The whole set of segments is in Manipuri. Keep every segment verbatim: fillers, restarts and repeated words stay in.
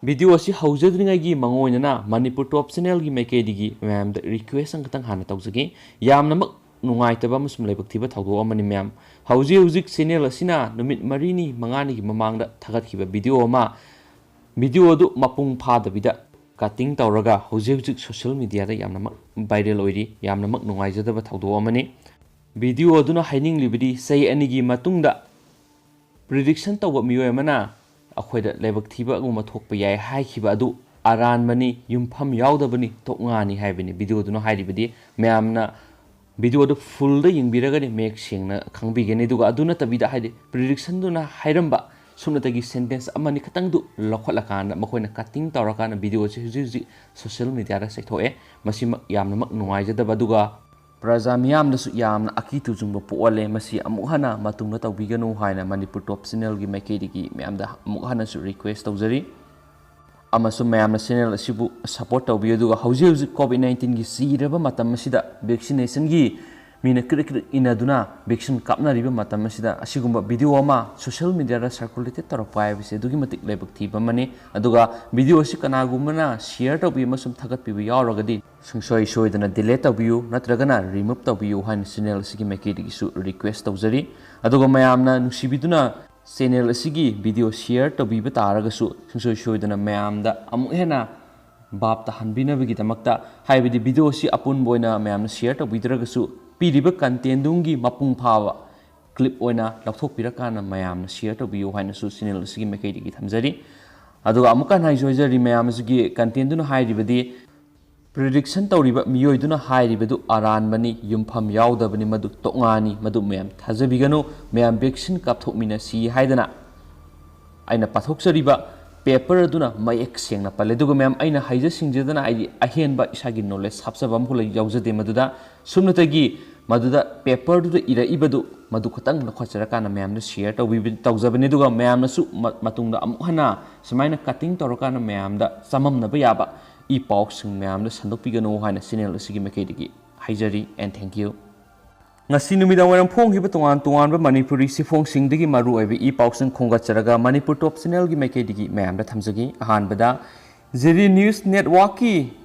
ꯚꯤꯗꯤꯑꯣ ꯑꯁꯤ ꯍꯧꯖꯗ꯭ꯔꯤꯉꯩꯒꯤ ꯃꯉꯣꯏꯗꯅ ꯃꯅꯤꯄꯨꯔ ꯇꯣꯞ ꯆꯦꯅꯦꯜꯒꯤ ꯃꯥꯏꯀꯩꯗꯒꯤ ꯃꯌꯥꯝꯗ ꯔꯤꯀ꯭ꯋꯦꯁ ꯑꯃꯈꯛꯇꯪ ꯍꯥꯟꯅ ꯇꯧꯖꯒꯦ꯫ ꯌꯥꯝꯅꯃꯛ ꯅꯨꯡꯉꯥꯏꯇꯕ ꯑꯃꯁꯨꯡ ꯂꯥꯏꯕꯛ ꯊꯤꯕ ꯊꯧꯗꯣꯛ ꯑꯃꯅꯤ ꯃꯌꯥꯝ꯫ ꯍꯧꯖꯤꯛ ꯍꯧꯖꯤꯛ ꯆꯦꯅꯦꯜ ꯑꯁꯤꯅ ꯅꯨꯃꯤꯠ ꯃꯔꯤꯅꯤ ꯃꯉꯥꯅꯤꯒꯤ ꯃꯃꯥꯡꯗ ꯊꯥꯒꯠꯈꯤꯕ ꯚꯤꯗꯤꯑꯣ ꯑꯃ, ꯚꯤꯗꯤꯑꯣ ꯑꯗꯨ ꯃꯄꯨꯡ ꯐꯥꯗꯕꯤꯗ ꯀꯠꯇꯤꯡ ꯇꯧꯔꯒ ꯍꯧꯖꯤꯛ ꯍꯧꯖꯤꯛ ꯁꯣꯁꯤꯌꯦꯜ ꯃꯤꯗꯤꯌꯥꯗ ꯌꯥꯝꯅꯃꯛ ꯚꯥꯏꯔꯦꯜ ꯑꯣꯏꯔꯤ꯫ ꯌꯥꯝꯅꯃꯛ ꯅꯨꯡꯉꯥꯏꯖꯗꯕ ꯊꯧꯗꯣꯛ ꯑꯃꯅꯤ꯫ ꯚꯤꯗꯤꯑꯣ ꯑꯗꯨꯅ ꯍꯥꯏꯅꯤꯡꯂꯤꯕꯗꯤ ꯆꯍꯤ ꯑꯅꯤꯒꯤ ꯃꯇꯨꯡꯗ ꯄ꯭ꯔꯤꯗꯤꯛꯁꯟ ꯇꯧꯕ ꯃꯤꯑꯣꯏ ꯑꯃꯅ ꯑꯩꯈꯣꯏꯗ ꯂꯥꯏꯕꯛ ꯊꯤꯕꯒꯨꯝꯕ ꯊꯣꯛꯄ ꯌꯥꯏ ꯍꯥꯏꯈꯤꯕ ꯑꯗꯨ ꯑꯔꯥꯟꯕꯅꯤ, ꯌꯨꯝꯐꯝ ꯌꯥꯎꯗꯕꯅꯤ, ꯇꯣꯛꯉꯥꯅꯤ ꯍꯥꯏꯕꯅꯤ꯫ ꯚꯤꯗꯤꯑꯣꯗꯨꯅ ꯍꯥꯏꯔꯤꯕꯗꯤ ꯃꯌꯥꯝꯅ ꯚꯤꯗꯤꯑꯣꯗꯨ ꯐꯨꯜꯗ ꯌꯦꯡꯕꯤꯔꯒꯗꯤ ꯃꯌꯦꯛ ꯁꯦꯡꯅ ꯈꯪꯕꯤꯒꯅꯤ꯫ ꯑꯗꯨꯒ ꯑꯗꯨ ꯅꯠꯇꯕꯤꯗ, ꯍꯥꯏꯗꯤ, ꯄ꯭ꯔꯤꯗꯤꯛꯁꯟꯗꯨꯅ ꯍꯥꯏꯔꯝꯕ ꯁꯨꯞꯅꯇꯒꯤ ꯁꯦꯟꯇꯦꯟꯁ ꯑꯃꯅꯤ ꯈꯛꯇꯪꯗꯨ ꯂꯧꯈꯠꯂꯀꯥꯟꯗ ꯃꯈꯣꯏꯅ ꯀꯠꯇꯤꯡ ꯇꯧꯔꯀꯥꯟꯗ ꯚꯤꯗꯤꯑꯣꯁꯤ ꯍꯧꯖꯤꯛ ꯍꯧꯖꯤꯛ ꯁꯣꯁꯤꯌꯦꯜ ꯃꯤꯗꯤꯌꯥꯗ ꯆꯥꯏꯊꯣꯛꯑꯦ꯫ ꯃꯁꯤꯃꯛ ꯌꯥꯝꯅꯃꯛ ꯅꯨꯡꯉꯥꯏꯖꯗꯕ, ꯑꯗꯨꯒ ꯄ꯭ꯔꯖꯥ ꯃꯤꯌꯥꯝꯗꯁꯨ ꯌꯥꯝꯅ ꯑꯀꯤ ꯇꯨꯖꯨꯡꯕ ꯄꯣꯛꯍꯜꯂꯦ꯫ ꯃꯁꯤ ꯑꯃꯨꯛ ꯍꯟꯅ ꯃꯇꯨꯡꯗ ꯇꯧꯕꯤꯒꯅꯨ ꯍꯥꯏꯅ ꯃꯅꯤꯄꯨꯔ ꯇꯣꯞ ꯆꯦꯅꯦꯜꯒꯤ ꯃꯥꯏꯀꯩꯗꯒꯤ ꯃꯌꯥꯝꯗ ꯑꯃꯨꯛ ꯍꯟꯅꯁꯨ ꯔꯤꯀ꯭ꯋꯦꯁ ꯇꯧꯖꯔꯤ꯫ ꯑꯃꯁꯨꯡ ꯃꯌꯥꯝꯅ ꯆꯦꯅꯦꯜ ꯑꯁꯤꯕꯨ ꯁꯄꯣꯔꯠ ꯇꯧꯕꯤꯌꯨ꯫ ꯑꯗꯨꯒ ꯍꯧꯖꯤꯛ ꯍꯧꯖꯤꯛ ꯀꯣꯚꯤꯗ ꯅꯥꯏꯟꯇꯤꯟꯒꯤ ꯆꯤꯔꯕ ꯃꯇꯝ ꯑꯁꯤꯗ, ꯚꯦꯛꯁꯤꯅꯦꯁꯟꯒꯤ ꯃꯤꯅ ꯀ꯭ꯔꯤꯛ ꯀ꯭ꯔꯤꯛ ꯏꯟꯅꯗꯨꯅ ꯚꯦꯛꯁꯤꯟ ꯀꯥꯞꯅꯔꯤꯕ ꯃꯇꯝ ꯑꯁꯤꯗ, ꯑꯁꯤꯒꯨꯝꯕ ꯚꯤꯗꯤꯑꯣ ꯑꯃ ꯁꯣꯁꯤꯌꯦꯜ ꯃꯤꯗꯤꯌꯥꯗ ꯁꯔꯀꯨꯂꯦꯇꯦꯠ ꯇꯧꯔꯛꯄ ꯍꯥꯏꯕꯁꯤ ꯑꯗꯨꯛꯀꯤ ꯃꯇꯤꯛ ꯂꯥꯏꯕꯛ ꯊꯤꯕ ꯑꯃꯅꯤ꯫ ꯑꯗꯨꯒ ꯚꯤꯗꯤꯑꯣ ꯑꯁꯤ ꯀꯅꯥꯒꯨꯝꯕꯅ ꯁꯤꯌꯔ ꯇꯧꯕꯤ ꯑꯃꯁꯨꯡ ꯊꯥꯒꯠꯄꯤꯕ ꯌꯥꯎꯔꯒꯗꯤ, ꯁꯨꯡꯁꯣꯏ ꯁꯣꯏꯗꯅ ꯗꯤꯂꯦꯠ ꯇꯧꯕꯤꯌꯨ ꯅꯠꯇ꯭ꯔꯒꯅ ꯔꯤꯃꯨꯚ ꯇꯧꯕꯤꯌꯨ ꯍꯥꯏꯅ ꯆꯦꯅꯦꯜ ꯑꯁꯤꯒꯤ ꯃꯥꯏꯀꯩꯗꯒꯤꯁꯨ ꯔꯤꯀ꯭ꯋꯦꯁ ꯇꯧꯖꯔꯤ꯫ ꯑꯗꯨꯒ ꯃꯌꯥꯝꯅ ꯅꯨꯡꯁꯤꯕꯤꯗꯨꯅ ꯆꯦꯅꯦꯜ ꯑꯁꯤꯒꯤ ꯚꯤꯗꯤꯑꯣ ꯁꯤꯌꯔ ꯇꯧꯕꯤꯕ ꯇꯥꯔꯒꯁꯨ, ꯁꯨꯡꯁꯣꯏ ꯁꯣꯏꯗꯅ ꯃꯌꯥꯝꯗ ꯑꯃꯨꯛ ꯍꯦꯟꯅ ꯚꯥꯞ ꯇꯥꯍꯟꯕꯤꯅꯕꯒꯤꯗꯃꯛꯇ, ꯍꯥꯏꯕꯗꯤ ꯚꯤꯗꯤꯑꯣ ꯑꯁꯤ ꯑꯄꯨꯟꯕ ꯑꯣꯏꯅ ꯃꯌꯥꯝꯅ ꯁꯤꯌꯔ ꯇꯧꯕꯤꯗ꯭ꯔꯒꯁꯨ, ꯄꯤꯔꯤꯕ ꯀꯟꯇꯦꯟꯗꯨꯒꯤ ꯃꯄꯨꯡ ꯐꯥꯕ ꯀ꯭ꯂꯤꯞ ꯑꯣꯏꯅ ꯂꯧꯊꯣꯛꯄꯤꯔꯀꯥꯟꯗ ꯃꯌꯥꯝꯅ ꯁꯤꯌꯔ ꯇꯧꯕꯤꯌꯨ ꯍꯥꯏꯅꯁꯨ ꯆꯦꯅꯦꯜ ꯑꯁꯤꯒꯤ ꯃꯥꯏꯀꯩꯗꯒꯤ ꯊꯝꯖꯔꯤ꯫ ꯑꯗꯨꯒ ꯑꯃꯨꯛꯀ ꯍꯟꯅ ꯍꯥꯏꯖ-, ꯍꯥꯏꯖꯔꯤ, ꯃꯌꯥꯝ ꯑꯁꯤꯒꯤ ꯀꯟꯇꯦꯟꯗꯨꯅ ꯍꯥꯏꯔꯤꯕꯗꯤ, ꯄ꯭ꯔꯤꯗꯤꯛꯁꯟ ꯇꯧꯔꯤꯕ ꯃꯤꯑꯣꯏꯗꯨꯅ ꯍꯥꯏꯔꯤꯕꯗꯨ ꯑꯔꯥꯟꯕꯅꯤ, ꯌꯨꯝꯐꯝ ꯌꯥꯎꯗꯕꯅꯤ, ꯃꯗꯨ ꯇꯣꯛꯉꯥꯅꯤ, ꯃꯗꯨ ꯃꯌꯥꯝ ꯊꯥꯖꯕꯤꯒꯅꯨ, ꯃꯌꯥꯝ ꯚꯦꯛꯁꯤꯟ ꯀꯥꯞꯊꯣꯛꯃꯤꯟꯅꯁꯤ ꯍꯥꯏꯗꯅ ꯑꯩꯅ ꯄꯥꯊꯣꯛꯆꯔꯤꯕ ꯄꯦꯄꯔ ꯑꯗꯨꯅ ꯃꯌꯦꯛ ꯁꯦꯡꯅ ꯄꯜꯂꯦ꯫ ꯑꯗꯨꯒ ꯃꯌꯥꯝ, ꯑꯩꯅ ꯍꯥꯏꯖ ꯁꯤꯡꯖꯗꯅ, ꯍꯥꯏꯗꯤ, ꯑꯍꯦꯟꯕ ꯏꯁꯥꯒꯤ ꯅꯣꯂꯦꯖ ꯍꯥꯞꯆꯕ ꯑꯃꯐꯥꯎ ꯂꯩ-, ꯌꯥꯎꯖꯗꯦ ꯃꯗꯨꯗ꯫ ꯁꯨꯞꯅꯇꯒꯤ ꯃꯗꯨꯗ ꯄꯦꯄꯔꯗꯨꯗ ꯏꯔꯛꯏꯕꯗꯨ ꯃꯗꯨ ꯈꯛꯇꯪ ꯂꯧꯈꯠꯆꯔꯀꯥꯟꯗ ꯃꯌꯥꯝꯗ ꯁꯤꯌꯔ ꯇꯧꯕꯤꯕ-, ꯇꯧꯖꯕꯅꯤ꯫ ꯑꯗꯨꯒ ꯃꯌꯥꯝꯅꯁꯨ ꯃ-, ꯃꯇꯨꯡꯗ ꯑꯃꯨꯛ ꯍꯟꯅ ꯁꯨꯃꯥꯏꯅ ꯀꯠꯇꯤꯡ ꯇꯧꯔꯀꯥꯟꯗ ꯃꯌꯥꯝꯗ ꯆꯃꯝꯅꯕ ꯌꯥꯕ ꯏ ꯄꯥꯎꯁꯤꯡ ꯃꯌꯥꯝꯗ ꯁꯟꯗꯣꯛꯄꯤꯒꯅꯨ ꯍꯥꯏꯅ ꯆꯦꯅꯦꯜ ꯑꯁꯤꯒꯤ ꯃꯥꯏꯀꯩꯗꯒꯤ ꯍꯥꯏꯖꯔꯤ꯫ And thank you꯫ ꯉꯁꯤ ꯅꯨꯃꯤꯗꯥꯡ ꯋꯥꯏꯔꯝ ꯐꯣꯡꯈꯤꯕ ꯇꯣꯉꯥꯟ ꯇꯣꯉꯥꯟꯕ ꯃꯅꯤꯄꯨꯔꯤ ꯆꯦꯐꯣꯡꯁꯤꯡꯗꯒꯤ ꯃꯔꯨ ꯑꯣꯏꯕ ꯏ ꯄꯥꯎꯁꯤꯡ ꯈꯣꯝꯒꯠꯆꯔꯒ ꯃꯅꯤꯄꯨꯔ ꯇꯣꯞ ꯆꯦꯅꯦꯜꯒꯤ ꯃꯥꯏꯀꯩꯗꯒꯤ ꯃꯌꯥꯝꯗ ꯊꯝꯖꯒꯦ꯫ ꯑꯍꯥꯟꯕꯗ ꯖꯤꯔꯤ ꯅ꯭ꯌꯨꯁ ꯅꯦꯠꯋꯥꯔꯛꯀꯤ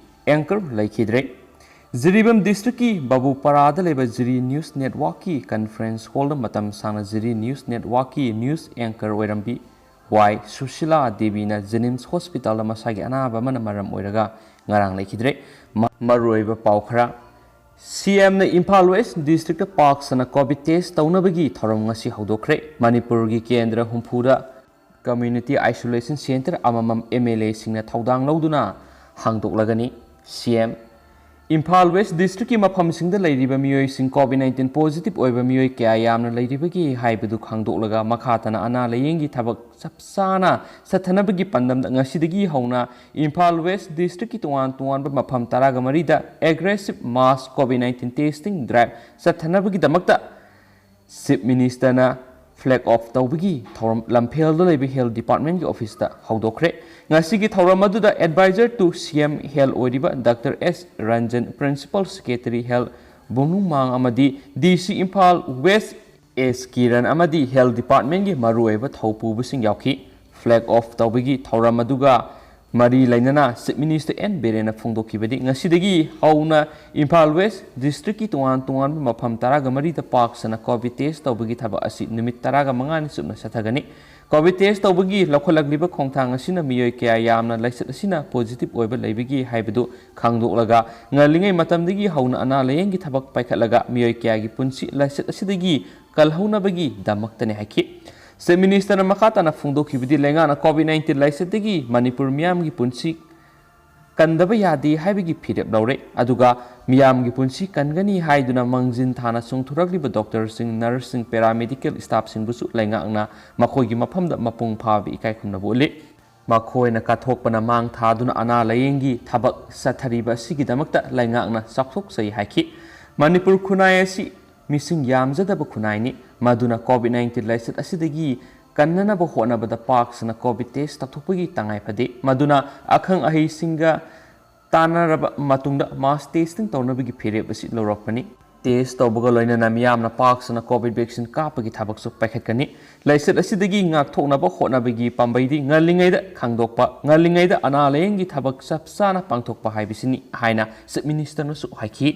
ꯑꯦꯡꯀꯔ ꯂꯩꯈꯤꯗ꯭ꯔꯦ꯫ ꯖꯤꯔꯤꯕꯥꯝ ꯗꯤꯁꯇ꯭ꯔꯤꯛꯀꯤ ꯕꯥꯕꯨꯄꯥꯔꯥꯗ ꯂꯩꯕ ꯖꯤꯔꯤ ꯅ꯭ꯌꯨꯁ ꯅꯦꯠꯋꯥꯔꯛꯀꯤ ꯀꯟꯐꯔꯦꯟꯁ ꯍꯣꯜꯗ ꯃꯇꯝ ꯁꯥꯡꯅ ꯖꯤꯔꯤ ꯅ꯭ꯌꯨꯁ ꯅꯦꯠꯋꯥꯔꯛꯀꯤ ꯅ꯭ꯌꯨꯁ ꯑꯦꯡꯀꯔ ꯑꯣꯏꯔꯝꯕꯤ ꯋꯥꯏ ꯁꯨꯁꯤꯂꯥ ꯗꯦꯕꯤꯅ ꯖꯦꯅꯤꯝꯁ ꯍꯣꯁꯄꯤꯇꯥꯜꯗ ꯃꯁꯥꯒꯤ ꯑꯅꯥꯕ ꯑꯃꯅ ꯃꯔꯝ ꯑꯣꯏꯔꯒ ꯉꯔꯥꯡ ꯂꯩꯈꯤꯗ꯭ꯔꯦ꯫ ꯃ-, ꯃꯔꯨꯑꯣꯏꯕ ꯄꯥꯎ ꯈꯔ꯫ ꯁꯤ ꯑꯦꯝꯅ ꯏꯝꯐꯥꯜ ꯋꯦꯁ ꯗꯤꯁꯇ꯭ꯔꯤꯛꯇ ꯄꯥꯛ ꯁꯟꯅ ꯀꯣꯚꯤꯗ ꯇꯦꯁ ꯇꯧꯅꯕꯒꯤ ꯊꯧꯔꯝ ꯉꯁꯤ ꯍꯧꯗꯣꯛꯈ꯭ꯔꯦ꯫ ꯃꯅꯤꯄꯨꯔꯒꯤ ꯀꯦꯟꯗ꯭ꯔ ꯍꯨꯝꯐꯨꯗ ꯀꯝꯃ꯭ꯌꯨꯅꯤꯇꯤ ꯑꯥꯏꯁꯣꯂꯦꯁꯟ ꯁꯦꯟꯇꯔ ꯑꯃꯃꯝ ꯑꯦꯝ ꯑꯦꯜ ꯑꯦꯁꯤꯡꯅ ꯊꯧꯗꯥꯡ ꯂꯧꯗꯨꯅ ꯍꯥꯡꯗꯣꯛꯂꯒꯅꯤ꯫ ꯁꯤ ꯑꯦꯝ꯫ ꯏꯝꯐꯥꯜ ꯋꯦꯁ ꯗꯤꯁꯇ꯭ꯔꯤꯛꯀꯤ ꯃꯐꯝꯁꯤꯡꯗ ꯂꯩꯔꯤꯕ ꯃꯤꯑꯣꯏꯁꯤꯡ ꯀꯣꯚꯤꯗ ꯅꯥꯏꯟꯇꯤꯟ ꯄꯣꯖꯤꯇꯤꯚ ꯑꯣꯏꯕ ꯃꯤꯑꯣꯏ ꯀꯌꯥ ꯌꯥꯝꯅ ꯂꯩꯔꯤꯕꯒꯦ ꯍꯥꯏꯕꯗꯨ ꯈꯪꯗꯣꯛꯂꯒ ꯃꯈꯥ ꯇꯥꯅ ꯑꯅꯥ ꯂꯥꯌꯦꯡꯒꯤ ꯊꯕꯛ ꯆꯞ ꯆꯥꯅ ꯆꯠꯊꯅꯕꯒꯤ ꯄꯥꯟꯗꯝꯗ ꯉꯁꯤꯗꯒꯤ ꯍꯧꯅ ꯏꯝꯐꯥꯜ ꯋꯦꯁ ꯗꯤꯁꯇ꯭ꯔꯤꯛꯀꯤ ꯇꯣꯉꯥꯟ ꯇꯣꯉꯥꯟꯕ ꯃꯐꯝ ꯇꯔꯥꯒ ꯃꯔꯤꯗ aggressive mass COVID nineteen testing drive ꯆꯠꯊꯅꯕꯒꯤꯗꯃꯛꯇ ꯆꯤꯐ ꯃꯤꯅꯤꯁꯇꯔꯅ ꯐ꯭ꯂꯦꯒ ꯑꯣꯐ ꯇꯧꯕꯒꯤ ꯊꯧꯔꯝ ꯂꯝꯐꯦꯜꯗ ꯂꯩꯕ ꯍꯦꯜꯊ ꯗꯤꯄꯥꯔꯠꯃꯦꯟꯒꯤ ꯑꯣꯐꯤꯁꯇ ꯍꯧꯗꯣꯛꯈ꯭ꯔꯦ꯫ ꯉꯁꯤꯒꯤ ꯊꯧꯔꯝ ꯑꯗꯨꯗ ꯑꯦꯗꯚꯥꯏꯖꯔ ꯇꯨ ꯁꯤ ꯑꯦꯝ ꯍꯦꯜꯊ ꯑꯣꯏꯔꯤꯕ ꯗꯥꯛꯇꯔ ꯑꯦꯁ ꯔꯟꯖꯟ, ꯄ꯭ꯔꯤꯟꯁꯤꯄꯥꯜ ꯁꯦꯀ꯭ꯔꯦꯇꯔꯤ ꯍꯦꯜꯊ ꯕꯨꯡꯅꯨꯡꯃꯥꯡ ꯑꯃꯗꯤ ꯗꯤ ꯁꯤ ꯏꯝꯐꯥꯜ ꯋꯦꯁ ꯑꯦꯁ ꯀꯤꯔꯟ ꯑꯃꯗꯤ ꯍꯦꯜꯊ ꯗꯤꯄꯥꯔꯠꯃꯦꯟꯒꯤ ꯃꯔꯨꯑꯣꯏꯕ ꯊꯧꯄꯨꯕꯁꯤꯡ ꯌꯥꯎꯈꯤ꯫ ꯐ꯭ꯂꯦꯒ ꯑꯣꯐ ꯇꯧꯕꯒꯤ ꯊꯧꯔꯝ ꯑꯗꯨꯒ ꯃꯔꯤ ꯂꯩꯅꯅ ꯆꯤꯐ ꯃꯤꯅꯤꯁꯇꯔ ꯑꯦꯟ ꯕꯤꯔꯦꯟꯅ ꯐꯣꯡꯗꯣꯛꯈꯤꯕꯗꯤ ꯉꯁꯤꯗꯒꯤ ꯍꯧꯅ ꯏꯝꯐꯥꯜ ꯋꯦꯁ ꯗꯤꯁꯇ꯭ꯔꯤꯛꯀꯤ ꯇꯣꯉꯥꯟ ꯇꯣꯉꯥꯟꯕ ꯃꯐꯝ ꯇꯔꯥꯒ ꯃꯔꯤꯗ ꯄꯥꯛ ꯁꯟꯅ ꯀꯣꯚꯤꯗ ꯇꯦꯁ ꯇꯧꯕꯒꯤ ꯊꯕꯛ ꯑꯁꯤ ꯅꯨꯃꯤꯠ ꯇꯔꯥꯒ ꯃꯉꯥꯅꯤ ꯆꯨꯞꯅ ꯆꯠꯊꯒꯅꯤ꯫ ꯀꯣꯚꯤꯗ ꯇꯦꯁ ꯇꯧꯕꯒꯤ ꯂꯧꯈꯠꯂꯛꯂꯤꯕ ꯈꯣꯡꯊꯥꯡ ꯑꯁꯤꯅ ꯃꯤꯑꯣꯏ ꯀꯌꯥ ꯌꯥꯝꯅ ꯂꯥꯏꯆꯠ ꯑꯁꯤꯅ ꯄꯣꯖꯤꯇꯤꯚ ꯑꯣꯏꯕ ꯂꯩꯕꯒꯦ ꯍꯥꯏꯕꯗꯨ ꯈꯪꯗꯣꯛꯂꯒ ꯉꯜꯂꯤꯉꯩ ꯃꯇꯝꯗꯒꯤ ꯍꯧꯅ ꯑꯅꯥ ꯂꯥꯌꯦꯡꯒꯤ ꯊꯕꯛ ꯄꯥꯏꯈꯠꯂꯒ ꯃꯤꯑꯣꯏ ꯀꯌꯥꯒꯤ ꯄꯨꯟꯁꯤ ꯂꯥꯏꯆꯠ ꯑꯁꯤꯗꯒꯤ ꯀꯜꯍꯧꯅꯕꯒꯤꯗꯃꯛꯇꯅꯤ ꯍꯥꯏꯈꯤ꯫ ꯆꯤꯐ ꯃꯤꯅꯤꯁꯇꯔꯅ ꯃꯈꯥ ꯇꯥꯅ ꯐꯣꯡꯗꯣꯛꯈꯤꯕꯗꯤ ꯂꯩꯉꯥꯛꯅ ꯀꯣꯚꯤꯗ ꯅꯥꯏꯟꯇꯤꯟ ꯂꯥꯏꯆꯠꯇꯒꯤ ꯃꯅꯤꯄꯨꯔ ꯃꯤꯌꯥꯝꯒꯤ ꯄꯨꯟꯁꯤ ꯀꯟꯗꯕ ꯌꯥꯗꯦ ꯍꯥꯏꯕꯒꯤ ꯐꯤꯔꯦꯞ ꯂꯧꯔꯦ꯫ ꯑꯗꯨꯒ ꯃꯤꯌꯥꯝꯒꯤ ꯄꯨꯟꯁꯤ ꯀꯟꯒꯅꯤ ꯍꯥꯏꯗꯨꯅ ꯃꯥꯡꯖꯤꯟ ꯊꯥꯅ ꯆꯣꯡꯊꯣꯔꯛꯂꯤꯕ ꯗꯣꯛꯇꯔꯁꯤꯡ, ꯅꯔꯁꯁꯤꯡ, ꯄꯦꯔꯥꯃꯦꯗꯤꯀꯦꯜ ꯁ꯭ꯇꯥꯐꯁꯤꯡꯕꯨꯁꯨ ꯂꯩꯉꯥꯛꯅ ꯃꯈꯣꯏꯒꯤ ꯃꯐꯝꯗ ꯃꯄꯨꯡ ꯐꯥꯕ ꯏꯀꯥꯏ ꯈꯨꯝꯅꯕ ꯎꯠꯂꯤ꯫ ꯃꯈꯣꯏꯅ ꯀꯠꯊꯣꯛꯄꯅ ꯃꯥꯡ ꯊꯥꯗꯨꯅ ꯑꯅꯥ ꯂꯥꯌꯦꯡꯒꯤ ꯊꯕꯛ ꯆꯠꯊꯔꯤꯕ ꯑꯁꯤꯒꯤꯗꯃꯛꯇ ꯂꯩꯉꯥꯛꯅ ꯆꯥꯎꯊꯣꯛꯆꯩ ꯍꯥꯏꯈꯤ꯫ ꯃꯅꯤꯄꯨꯔ ꯈꯨꯟꯅꯥꯏ ꯑꯁꯤ ꯃꯤꯁꯤꯡ ꯌꯥꯝꯖꯗꯕ ꯈꯨꯟꯅꯥꯏꯅꯤ꯫ ꯃꯗꯨꯅ ꯀꯣꯚꯤꯗ ꯅꯥꯏꯟꯇꯤꯟ ꯂꯥꯏꯆꯠ ꯑꯁꯤꯗꯒꯤ ꯀꯟꯅꯅꯕ ꯍꯣꯠꯅꯕꯗ ꯄꯥꯛ ꯁꯟꯅ ꯀꯣꯚꯤꯗ ꯇꯦꯁ ꯇꯧꯊꯣꯛꯄꯒꯤ ꯇꯉꯥꯏ ꯐꯗꯦ꯫ ꯃꯗꯨꯅ ꯑꯈꯪ ꯑꯍꯩꯁꯤꯡꯒ ꯇꯥꯟꯅꯔꯕ ꯃꯇꯨꯡꯗ ꯃꯥꯁ ꯇꯦꯁꯇꯤꯡ ꯇꯧꯅꯕꯒꯤ ꯐꯤꯔꯦꯞ ꯑꯁꯤ ꯂꯧꯔꯛꯄꯅꯤ꯫ ꯇꯦꯁ ꯇꯧꯕꯒ ꯂꯣꯏꯅꯅ ꯃꯤꯌꯥꯝꯅ ꯄꯥꯛ ꯁꯟꯅ ꯀꯣꯚꯤꯗ ꯚꯦꯛꯁꯤꯟ ꯀꯥꯞꯄꯒꯤ ꯊꯕꯛꯁꯨ ꯄꯥꯏꯈꯠꯀꯅꯤ꯫ ꯂꯥꯏꯆꯠ ꯑꯁꯤꯗꯒꯤ ꯉꯥꯛꯊꯣꯛꯅꯕ ꯍꯣꯠꯅꯕꯒꯤ ꯄꯥꯝꯕꯩꯗꯤ ꯉꯜꯂꯤꯉꯩꯗ ꯈꯪꯗꯣꯛꯄ, ꯉꯜꯂꯤꯉꯩꯗ ꯑꯅꯥ ꯂꯥꯏꯌꯦꯡꯒꯤ ꯊꯕꯛ ꯆꯞ ꯆꯥꯅ ꯄꯥꯡꯊꯣꯛꯄ ꯍꯥꯏꯕꯁꯤꯅꯤ ꯍꯥꯏꯅ ꯆꯤꯐ ꯃꯤꯅꯤꯁꯇꯔꯅꯁꯨ ꯍꯥꯏꯈꯤ꯫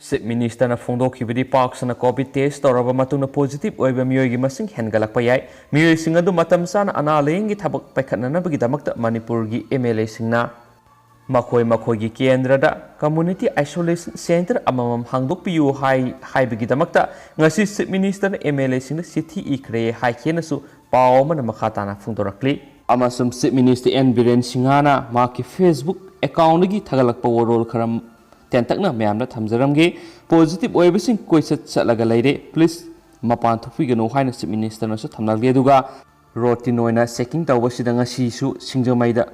ꯆꯤꯐ ꯃꯤꯅꯤꯁꯇꯔꯅ ꯐꯣꯡꯗꯣꯛꯈꯤꯕꯗꯤ ꯄꯥꯛ ꯁꯟꯅ ꯀꯣꯚꯤꯗ ꯇꯦꯁ ꯇꯧꯔꯕ ꯃꯇꯨꯡꯗ ꯄꯣꯖꯤꯇꯤꯚ ꯑꯣꯏꯕ ꯃꯤꯑꯣꯏꯒꯤ ꯃꯁꯤꯡ ꯍꯦꯟꯒꯠꯂꯛꯄ ꯌꯥꯏ꯫ ꯃꯤꯑꯣꯏꯁꯤꯡ ꯑꯗꯨ ꯃꯇꯝ ꯆꯥꯅ ꯑꯅꯥ ꯂꯥꯏꯌꯦꯡꯒꯤ ꯊꯕꯛ ꯄꯥꯏꯈꯠꯅꯅꯕꯒꯤꯗꯃꯛꯇ ꯃꯅꯤꯄꯨꯔꯒꯤ ꯑꯦꯝ ꯑꯦꯜ ꯑꯦꯁꯤꯡꯅ ꯃꯈꯣꯏ ꯃꯈꯣꯏꯒꯤ ꯀꯦꯟꯗ꯭ꯔꯗ ꯀꯝꯃ꯭ꯌꯨꯅꯤꯇꯤ ꯑꯥꯏꯁꯣꯂꯦꯁꯟ ꯁꯦꯟꯇꯔ ꯑꯃꯃꯝ ꯍꯥꯡꯗꯣꯛꯄꯤꯌꯨ ꯍꯥꯏ-, ꯍꯥꯏꯕꯒꯤꯗꯃꯛꯇ ꯉꯁꯤ ꯆꯤꯐ ꯃꯤꯅꯤꯁꯇꯔꯅ ꯑꯦꯝ ꯑꯦꯜ ꯑꯦꯁꯤꯡꯗ ꯆꯤꯊꯤ ꯏꯈ꯭ꯔꯦ ꯍꯥꯏꯈꯤꯅꯁꯨ ꯄꯥꯎ ꯑꯃꯅ ꯃꯈꯥ ꯇꯥꯅ ꯐꯣꯡꯗꯣꯔꯛꯂꯤ꯫ ꯑꯃꯁꯨꯡ ꯆꯤꯐ ꯃꯤꯅꯤꯁꯇꯔ ꯑꯦꯟ ꯕꯤꯔꯦꯟ ꯁꯤꯡꯍꯅ ꯃꯍꯥꯛꯀꯤ ꯐꯦꯁꯕꯨꯛ ꯑꯦꯀꯥꯎꯟꯗꯒꯤ ꯊꯥꯒꯠꯂꯛꯄ ꯋꯥꯔꯣꯜ ꯈꯔ ꯇꯦꯟꯇꯛꯅ ꯃꯌꯥꯝꯗ ꯊꯝꯖꯔꯝꯒꯦ꯫ ꯄꯣꯖꯤꯇꯤꯚ ꯑꯣꯏꯕꯁꯤꯡ ꯀꯣꯏꯆꯠ ꯆꯠꯂꯒ ꯂꯩꯔꯦ, ꯄ꯭ꯂꯤꯖ ꯃꯄꯥꯟ ꯊꯣꯛꯄꯤꯒꯅꯨ ꯍꯥꯏꯅ ꯆꯤꯐ ꯃꯤꯅꯤꯁꯇꯔꯅꯁꯨ ꯊꯝꯂꯛꯂꯤ꯫ ꯑꯗꯨꯒ ꯔꯣꯇꯤꯟ ꯑꯣꯏꯅ ꯆꯦꯀꯤꯡ ꯇꯧꯕꯁꯤꯗ ꯉꯁꯤꯁꯨ ꯁꯤꯡꯖꯃꯩꯗ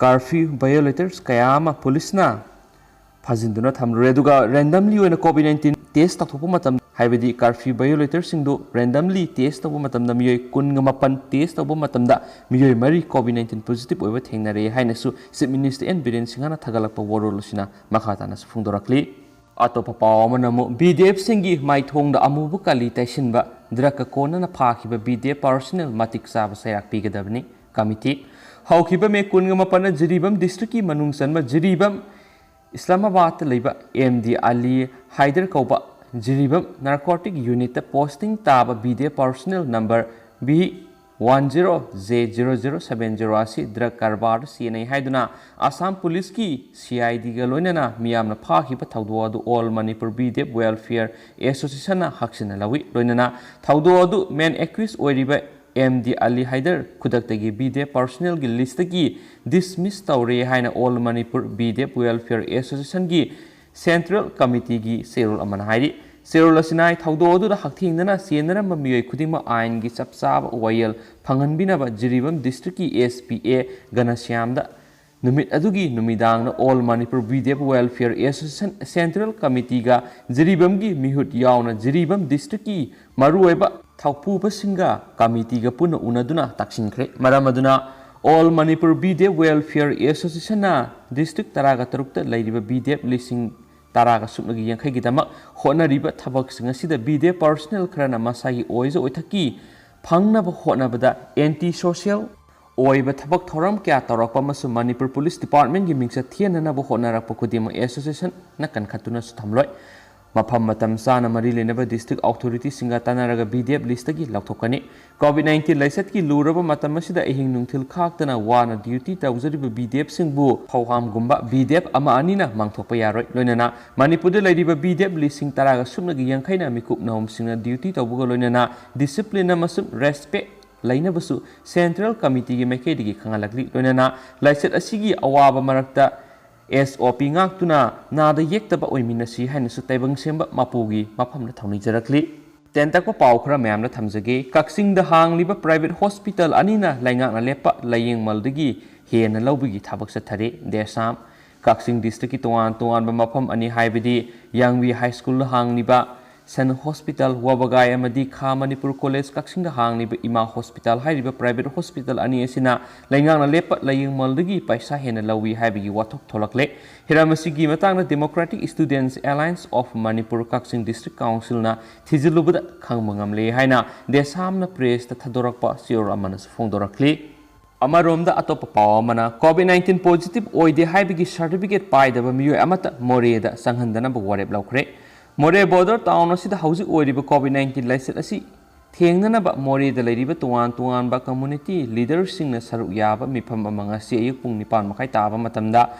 ꯀꯥꯔꯐ꯭ꯌꯨ ꯚꯥꯏꯑꯣꯂꯦꯇꯔꯁ ꯀꯌꯥ ꯑꯃ ꯄꯨꯂꯤꯁꯅ ꯐꯥꯖꯤꯟꯗꯨꯅ ꯊꯝꯂꯨꯔꯦ꯫ ꯑꯗꯨꯒ ꯔꯦꯟꯗꯝꯂꯤ ꯑꯣꯏꯅ ꯀꯣꯚꯤꯗ ꯅꯥꯏꯟꯇꯤꯟ ꯇꯦꯁ ꯇꯧꯊꯣꯛꯄ ꯃꯇꯝ, ꯍꯥꯏꯕꯗꯤ ꯀꯥꯔꯐ꯭ꯌꯨ ꯚꯥꯏꯑꯣꯂꯦꯇꯔꯁꯤꯡꯗꯨ ꯔꯦꯟꯗꯝꯂꯤ ꯇꯦꯁ ꯇꯧꯕ ꯃꯇꯝꯗ ꯃꯤꯑꯣꯏ ꯀꯨꯟꯒ ꯃꯥꯄꯟ ꯇꯦꯁ ꯇꯧꯕ ꯃꯇꯝꯗ ꯃꯤꯑꯣꯏ ꯃꯔꯤ ꯀꯣꯚꯤꯗ ꯅꯥꯏꯟꯇꯤꯟ ꯄꯣꯖꯤꯇꯤꯚ ꯑꯣꯏꯕ ꯊꯦꯡꯅꯔꯦ ꯍꯥꯏꯅꯁꯨ ꯆꯤꯐ ꯃꯤꯅꯤꯁꯇꯔ ꯑꯦꯟ ꯕꯤꯔꯦꯟ ꯁꯤꯡꯍꯅ ꯊꯥꯒꯠꯂꯛꯄ ꯋꯥꯔꯣꯜ ꯑꯁꯤꯅ ꯃꯈꯥ ꯇꯥꯅꯁꯨ ꯐꯣꯡꯗꯣꯔꯛꯂꯤ꯫ ꯑꯇꯣꯞꯄ ꯄꯥꯎ ꯑꯃꯅ ꯑꯃꯨꯛ ꯕꯤ ꯗꯤ ꯑꯦꯐꯁꯤꯡꯒꯤ ꯃꯥꯏꯊꯣꯡꯗ ꯑꯃꯨꯕ ꯀꯥꯂꯤ ꯇꯩꯁꯤꯟꯕ, ꯗ꯭ꯔꯒꯀ ꯀꯣꯟꯅꯅ ꯐꯥꯈꯤꯕ ꯕꯤ ꯗꯤ ꯑꯦꯐ ꯄꯥꯔꯁꯣꯅꯦꯜ ꯃꯇꯤꯛ ꯆꯥꯕ ꯆꯩꯔꯥꯛ ꯄꯤꯒꯗꯕꯅꯤ꯫ ꯀꯃꯤꯇꯤ꯫ ꯍꯧꯈꯤꯕ ꯃꯦ ꯀꯨꯟꯒ ꯃꯥꯄꯟꯗ ꯖꯤꯔꯤꯕꯥꯝ ꯗꯤꯁꯇ꯭ꯔꯤꯛꯀꯤ ꯃꯅꯨꯡ ꯆꯟꯕ ꯖꯤꯔꯤꯕꯥꯝ ꯏꯁꯂꯥꯃꯥꯕꯥꯗꯇ ꯂꯩꯕ ꯑꯦꯝ ꯗꯤ ꯑꯂꯤ ꯍꯥꯏꯗꯔ ꯀꯧꯕ ꯖꯤꯔꯤꯕꯥꯝ ꯅꯥꯔꯀꯣꯇꯤꯛ ꯌꯨꯅꯤꯠꯇ ꯄꯣꯁꯇꯤꯡ ꯇꯥꯕ B D F personal number B one zero J zero zero seven zero ꯑꯁꯤ ꯗ꯭ꯔꯒ ꯀꯔꯕꯥꯔꯗ ꯆꯦꯟꯅꯩ ꯍꯥꯏꯗꯨꯅ ꯑꯁꯥꯝ ꯄꯨꯂꯤꯁꯀꯤ ꯁꯤ ꯑꯥꯏ ꯗꯤꯒ ꯂꯣꯏꯅꯅ ꯃꯤꯌꯥꯝꯅ ꯐꯥꯈꯤꯕ ꯊꯧꯗꯣꯛ ꯑꯗꯨ all Manipur B D F welfare ꯑꯦꯁꯣꯁꯤꯌꯦꯁꯟꯅ ꯍꯛꯆꯤꯟꯅ ꯂꯧꯏ꯫ ꯂꯣꯏꯅꯅ ꯊꯧꯗꯣꯛ ꯑꯗꯨ ꯃꯦꯟ ꯑꯦꯀ꯭ꯌꯨꯁ ꯑꯣꯏꯔꯤꯕ ꯑꯦꯝ ꯗꯤ ꯑꯂꯤ ꯍꯥꯏꯗꯔ ꯈꯨꯗꯛꯇꯒꯤ ꯕꯤ ꯗꯤ ꯑꯦꯐ ꯄꯥꯔꯁꯣꯅꯦꯜꯒꯤ ꯂꯤꯁꯇꯒꯤ ꯗꯤꯁꯃꯤꯁ ꯇꯧꯔꯦ ꯍꯥꯏꯅ all Manipur B D F welfare ꯑꯦꯁꯣꯁꯤꯌꯦꯁꯟꯒꯤ ꯁꯦꯟꯇ꯭ꯔꯦꯜ ꯀꯃꯤꯇꯤꯒꯤ ꯆꯦꯔꯣꯜ ꯑꯃꯅ ꯍꯥꯏꯔꯤ꯫ ꯆꯦꯔꯣꯜ ꯑꯁꯤꯅ ꯍꯥꯏ, ꯊꯧꯗꯣꯛ ꯑꯗꯨꯗ ꯍꯛꯊꯦꯡꯅꯅ ꯆꯦꯟꯅꯔꯝꯕ ꯃꯤꯑꯣꯏ ꯈꯨꯗꯤꯡꯃꯛ ꯑꯥꯏꯟꯒꯤ ꯆꯞ ꯆꯥꯕ ꯋꯥꯌꯦꯜ ꯐꯪꯍꯟꯕꯤꯅꯕ ꯖꯤꯔꯤꯕꯥꯝ ꯗꯤꯁꯇ꯭ꯔꯤꯛꯀꯤ ꯑꯦꯁ ꯄꯤ ꯑꯦ ꯘꯅꯁ꯭ꯌꯥꯝꯗ ꯅꯨꯃꯤꯠ ꯑꯗꯨꯒꯤ ꯅꯨꯃꯤꯗꯥꯡꯗ all Manipur B D F welfare association central ꯀꯃꯤꯇꯤꯒ ꯖꯤꯔꯤꯕꯥꯝꯒꯤ ꯃꯤꯍꯨꯠ ꯌꯥꯎꯅ ꯖꯤꯔꯤꯕꯥꯝ ꯗꯤꯁꯇ꯭ꯔꯤꯛꯀꯤ ꯃꯔꯨꯑꯣꯏꯕ ꯊꯧꯄꯨꯕꯁꯤꯡꯒ ꯀꯃꯤꯇꯤꯒ ꯄꯨꯟꯅ ꯎꯅꯗꯨꯅ ꯇꯥꯛꯁꯤꯟꯈ꯭ꯔꯦ꯫ ꯃꯔꯝ ꯑꯗꯨꯅ all Manipur B D F welfare ꯑꯦꯁꯣꯁꯤꯌꯦꯁꯟꯅ ꯗꯤꯁꯇ꯭ꯔꯤꯛ ꯇꯔꯥꯒ ꯇꯔꯨꯛꯇ ꯂꯩꯔꯤꯕ ꯕꯤ ꯗꯤ ꯑꯦꯐ ꯂꯤꯁꯤꯡ ꯇꯔꯥꯒ ꯁꯨꯞꯅꯒꯤ ꯌꯥꯡꯈꯩꯒꯤꯗꯃꯛ ꯍꯣꯠꯅꯔꯤꯕ ꯊꯕꯛꯁꯤꯡ ꯑꯁꯤꯗ B D F personnel ꯈꯔꯅ ꯃꯁꯥꯒꯤ ꯑꯣꯏꯖ ꯑꯣꯏꯊꯛꯀꯤ ꯐꯪꯅꯕ ꯍꯣꯠꯅꯕꯗ anti social ꯑꯣꯏꯕ ꯊꯕꯛ ꯊꯧꯔꯝ ꯀꯌꯥ ꯇꯧꯔꯛꯄ ꯑꯃꯁꯨꯡ ꯃꯅꯤꯄꯨꯔ ꯄꯨꯂꯤꯁ ꯗꯤꯄꯥꯔꯠꯃꯦꯟꯒꯤ ꯃꯤꯡꯆꯠ ꯊꯤꯍꯟꯅꯅꯕ ꯍꯣꯠꯅꯔꯛꯄ ꯈꯨꯗꯤꯡꯃꯛ association ꯅ ꯀꯟꯈꯠꯇꯨꯅꯁꯨ ꯊꯝꯂꯣꯏ꯫ ꯃꯐꯝ ꯃꯇꯝ ꯆꯥꯅ ꯃꯔꯤ ꯂꯩꯅꯕ district authority ꯁꯤꯡꯒ ꯇꯥꯟꯅꯔꯒ B D F list ꯇꯒꯤ ꯂꯧꯊꯣꯛꯀꯅꯤ꯫ COVID nineteen ꯂꯥꯏꯆꯠꯀꯤ ꯂꯨꯔꯕ ꯃꯇꯝ ꯑꯁꯤꯗ ꯑꯍꯤꯡ ꯅꯨꯡꯊꯤꯜ ꯈꯥꯛꯇꯅ ꯋꯥꯅ duty ꯇꯧꯖꯔꯤꯕ B D F ꯁꯤꯡꯕꯨ ꯐꯧꯍꯥꯝꯒꯨꯝꯕ B D F ꯑꯃ ꯑꯅꯤꯅ ꯃꯥꯡꯊꯣꯛꯄ ꯌꯥꯔꯣꯏ꯫ ꯂꯣꯏꯅꯅ ꯃꯅꯤꯄꯨꯔꯗ ꯂꯩꯔꯤꯕ B D F ꯂꯤꯁꯤꯡ ꯇꯔꯥꯒ ꯁꯨꯞꯅꯒꯤ ꯌꯥꯡꯈꯩꯅ ꯃꯤꯀꯨꯞ ꯅꯍꯨꯝꯁꯤꯡꯅ duty ꯇꯧꯕꯒ ꯂꯣꯏꯅꯅ discipline ꯑꯃꯁꯨꯡ respect ꯂꯩꯅꯕꯁꯨ central committee ꯒꯤ ꯃꯥꯏꯀꯩꯗꯒꯤ ꯈꯪꯍꯜꯂꯛꯂꯤ꯫ ꯂꯣꯏꯅꯅ ꯂꯥꯏꯆꯠ ꯑꯁꯤꯒꯤ ꯑꯋꯥꯕ ꯃꯔꯛꯇ S O P ꯉꯥꯛꯇꯨꯅ ꯅꯥꯗ ꯌꯦꯛꯇꯕ ꯑꯣꯏꯃꯤꯟꯅꯁꯤ ꯍꯥꯏꯅꯁꯨ ꯇꯥꯏꯕꯪ ꯁꯦꯝꯕ ꯃꯄꯨꯒꯤ ꯃꯐꯝꯗ ꯊꯧꯅꯤꯖꯔꯛꯂꯤ꯫ ꯇꯦꯟꯇꯛꯄ ꯄꯥꯎ ꯈꯔ ꯃꯌꯥꯝꯅ ꯊꯝꯖꯒꯦ꯫ ꯀꯛꯆꯤꯡꯗ ꯍꯥꯡꯂꯤꯕ private hospital ꯑꯅꯤꯅ ꯂꯩꯉꯥꯛꯅ ꯂꯦꯞꯄ ꯂꯥꯏꯌꯦꯡꯃꯜꯗꯒꯤ ꯍꯦꯟꯅ ꯂꯧꯕꯒꯤ ꯊꯕꯛ ꯆꯠꯊꯔꯤ꯫ ꯗꯦꯁꯥꯝ꯫ ꯀꯛꯆꯤꯡ district ꯀꯤ ꯇꯣꯉꯥꯟ ꯇꯣꯉꯥꯟꯕ ꯃꯐꯝ ꯑꯅꯤ ꯍꯥꯏꯕꯗꯤ ꯌꯥꯡꯕꯤ High School ꯗ ꯍꯥꯡꯂꯤꯕ Sun Hospital, ꯋꯥꯕꯒꯥꯏ ꯑꯃꯗꯤ ꯈꯥ ꯃꯅꯤꯄꯨꯔ College ꯀꯛꯆꯤꯡꯗ ꯍꯥꯡꯂꯤꯕ ꯏꯃꯥ Hospital ꯍꯥꯏꯔꯤꯕ private hospital ꯑꯅꯤ ꯑꯁꯤꯅ ꯂꯩꯉꯥꯛꯅ ꯂꯦꯞꯄ ꯂꯥꯏꯌꯦꯡꯃꯜꯗꯒꯤ ꯄꯩꯁꯥ ꯍꯦꯟꯅ ꯂꯧꯏ ꯍꯥꯏꯕꯒꯤ ꯋꯥꯊꯣꯛ ꯊꯣꯛꯂꯛꯂꯦ꯫ ꯍꯤꯔꯝ ꯑꯁꯤꯒꯤ ꯃꯇꯥꯡꯗ Democratic Students Alliance of Manipur Kakching District Council ꯅ ꯊꯤꯖꯤꯜꯂꯨꯕꯗ ꯈꯪꯕ ꯉꯝꯂꯦ ꯍꯥꯏꯅ ꯗꯦꯁꯥꯝꯅ press ꯇ ꯊꯥꯗꯣꯔꯛꯄ ꯆꯦꯔꯣꯜ ꯑꯃꯅꯁꯨ ꯐꯣꯡꯗꯣꯔꯛꯂꯤ꯫ ꯑꯃꯔꯣꯝꯗ ꯑꯇꯣꯞꯄ ꯄꯥꯎ ꯑꯃꯅ, COVID nineteen positive ꯑꯣꯏꯗꯦ ꯍꯥꯏꯕꯒꯤ certificate ꯄꯥꯏꯗꯕ ꯃꯤꯑꯣꯏ ꯑꯃꯠꯇ ꯃꯣꯔꯦꯗ ꯆꯪꯍꯟꯗꯅꯕ ꯋꯥꯔꯦꯞ ꯂꯧꯈ꯭ꯔꯦ꯫ ꯃꯣꯔꯦ border town ꯑꯁꯤꯗ ꯍꯧꯖꯤꯛ ꯑꯣꯏꯔꯤꯕ COVID nineteen ꯂꯥꯏꯆꯠ ꯑꯁꯤ ꯊꯦꯡꯅꯅꯕ ꯃꯣꯔꯦꯗ ꯂꯩꯔꯤꯕ ꯇꯣꯉꯥꯟ ꯇꯣꯉꯥꯟꯕ community leader ꯁꯤꯡꯅ ꯁꯔꯨꯛ ꯌꯥꯕ ꯃꯤꯐꯝ ꯑꯃ ꯉꯁꯤ ꯑꯌꯨꯛ ꯄꯨꯡ ꯅꯤꯄꯥꯟ ꯃꯈꯥꯏ ꯇꯥꯕ ꯃꯇꯝꯗ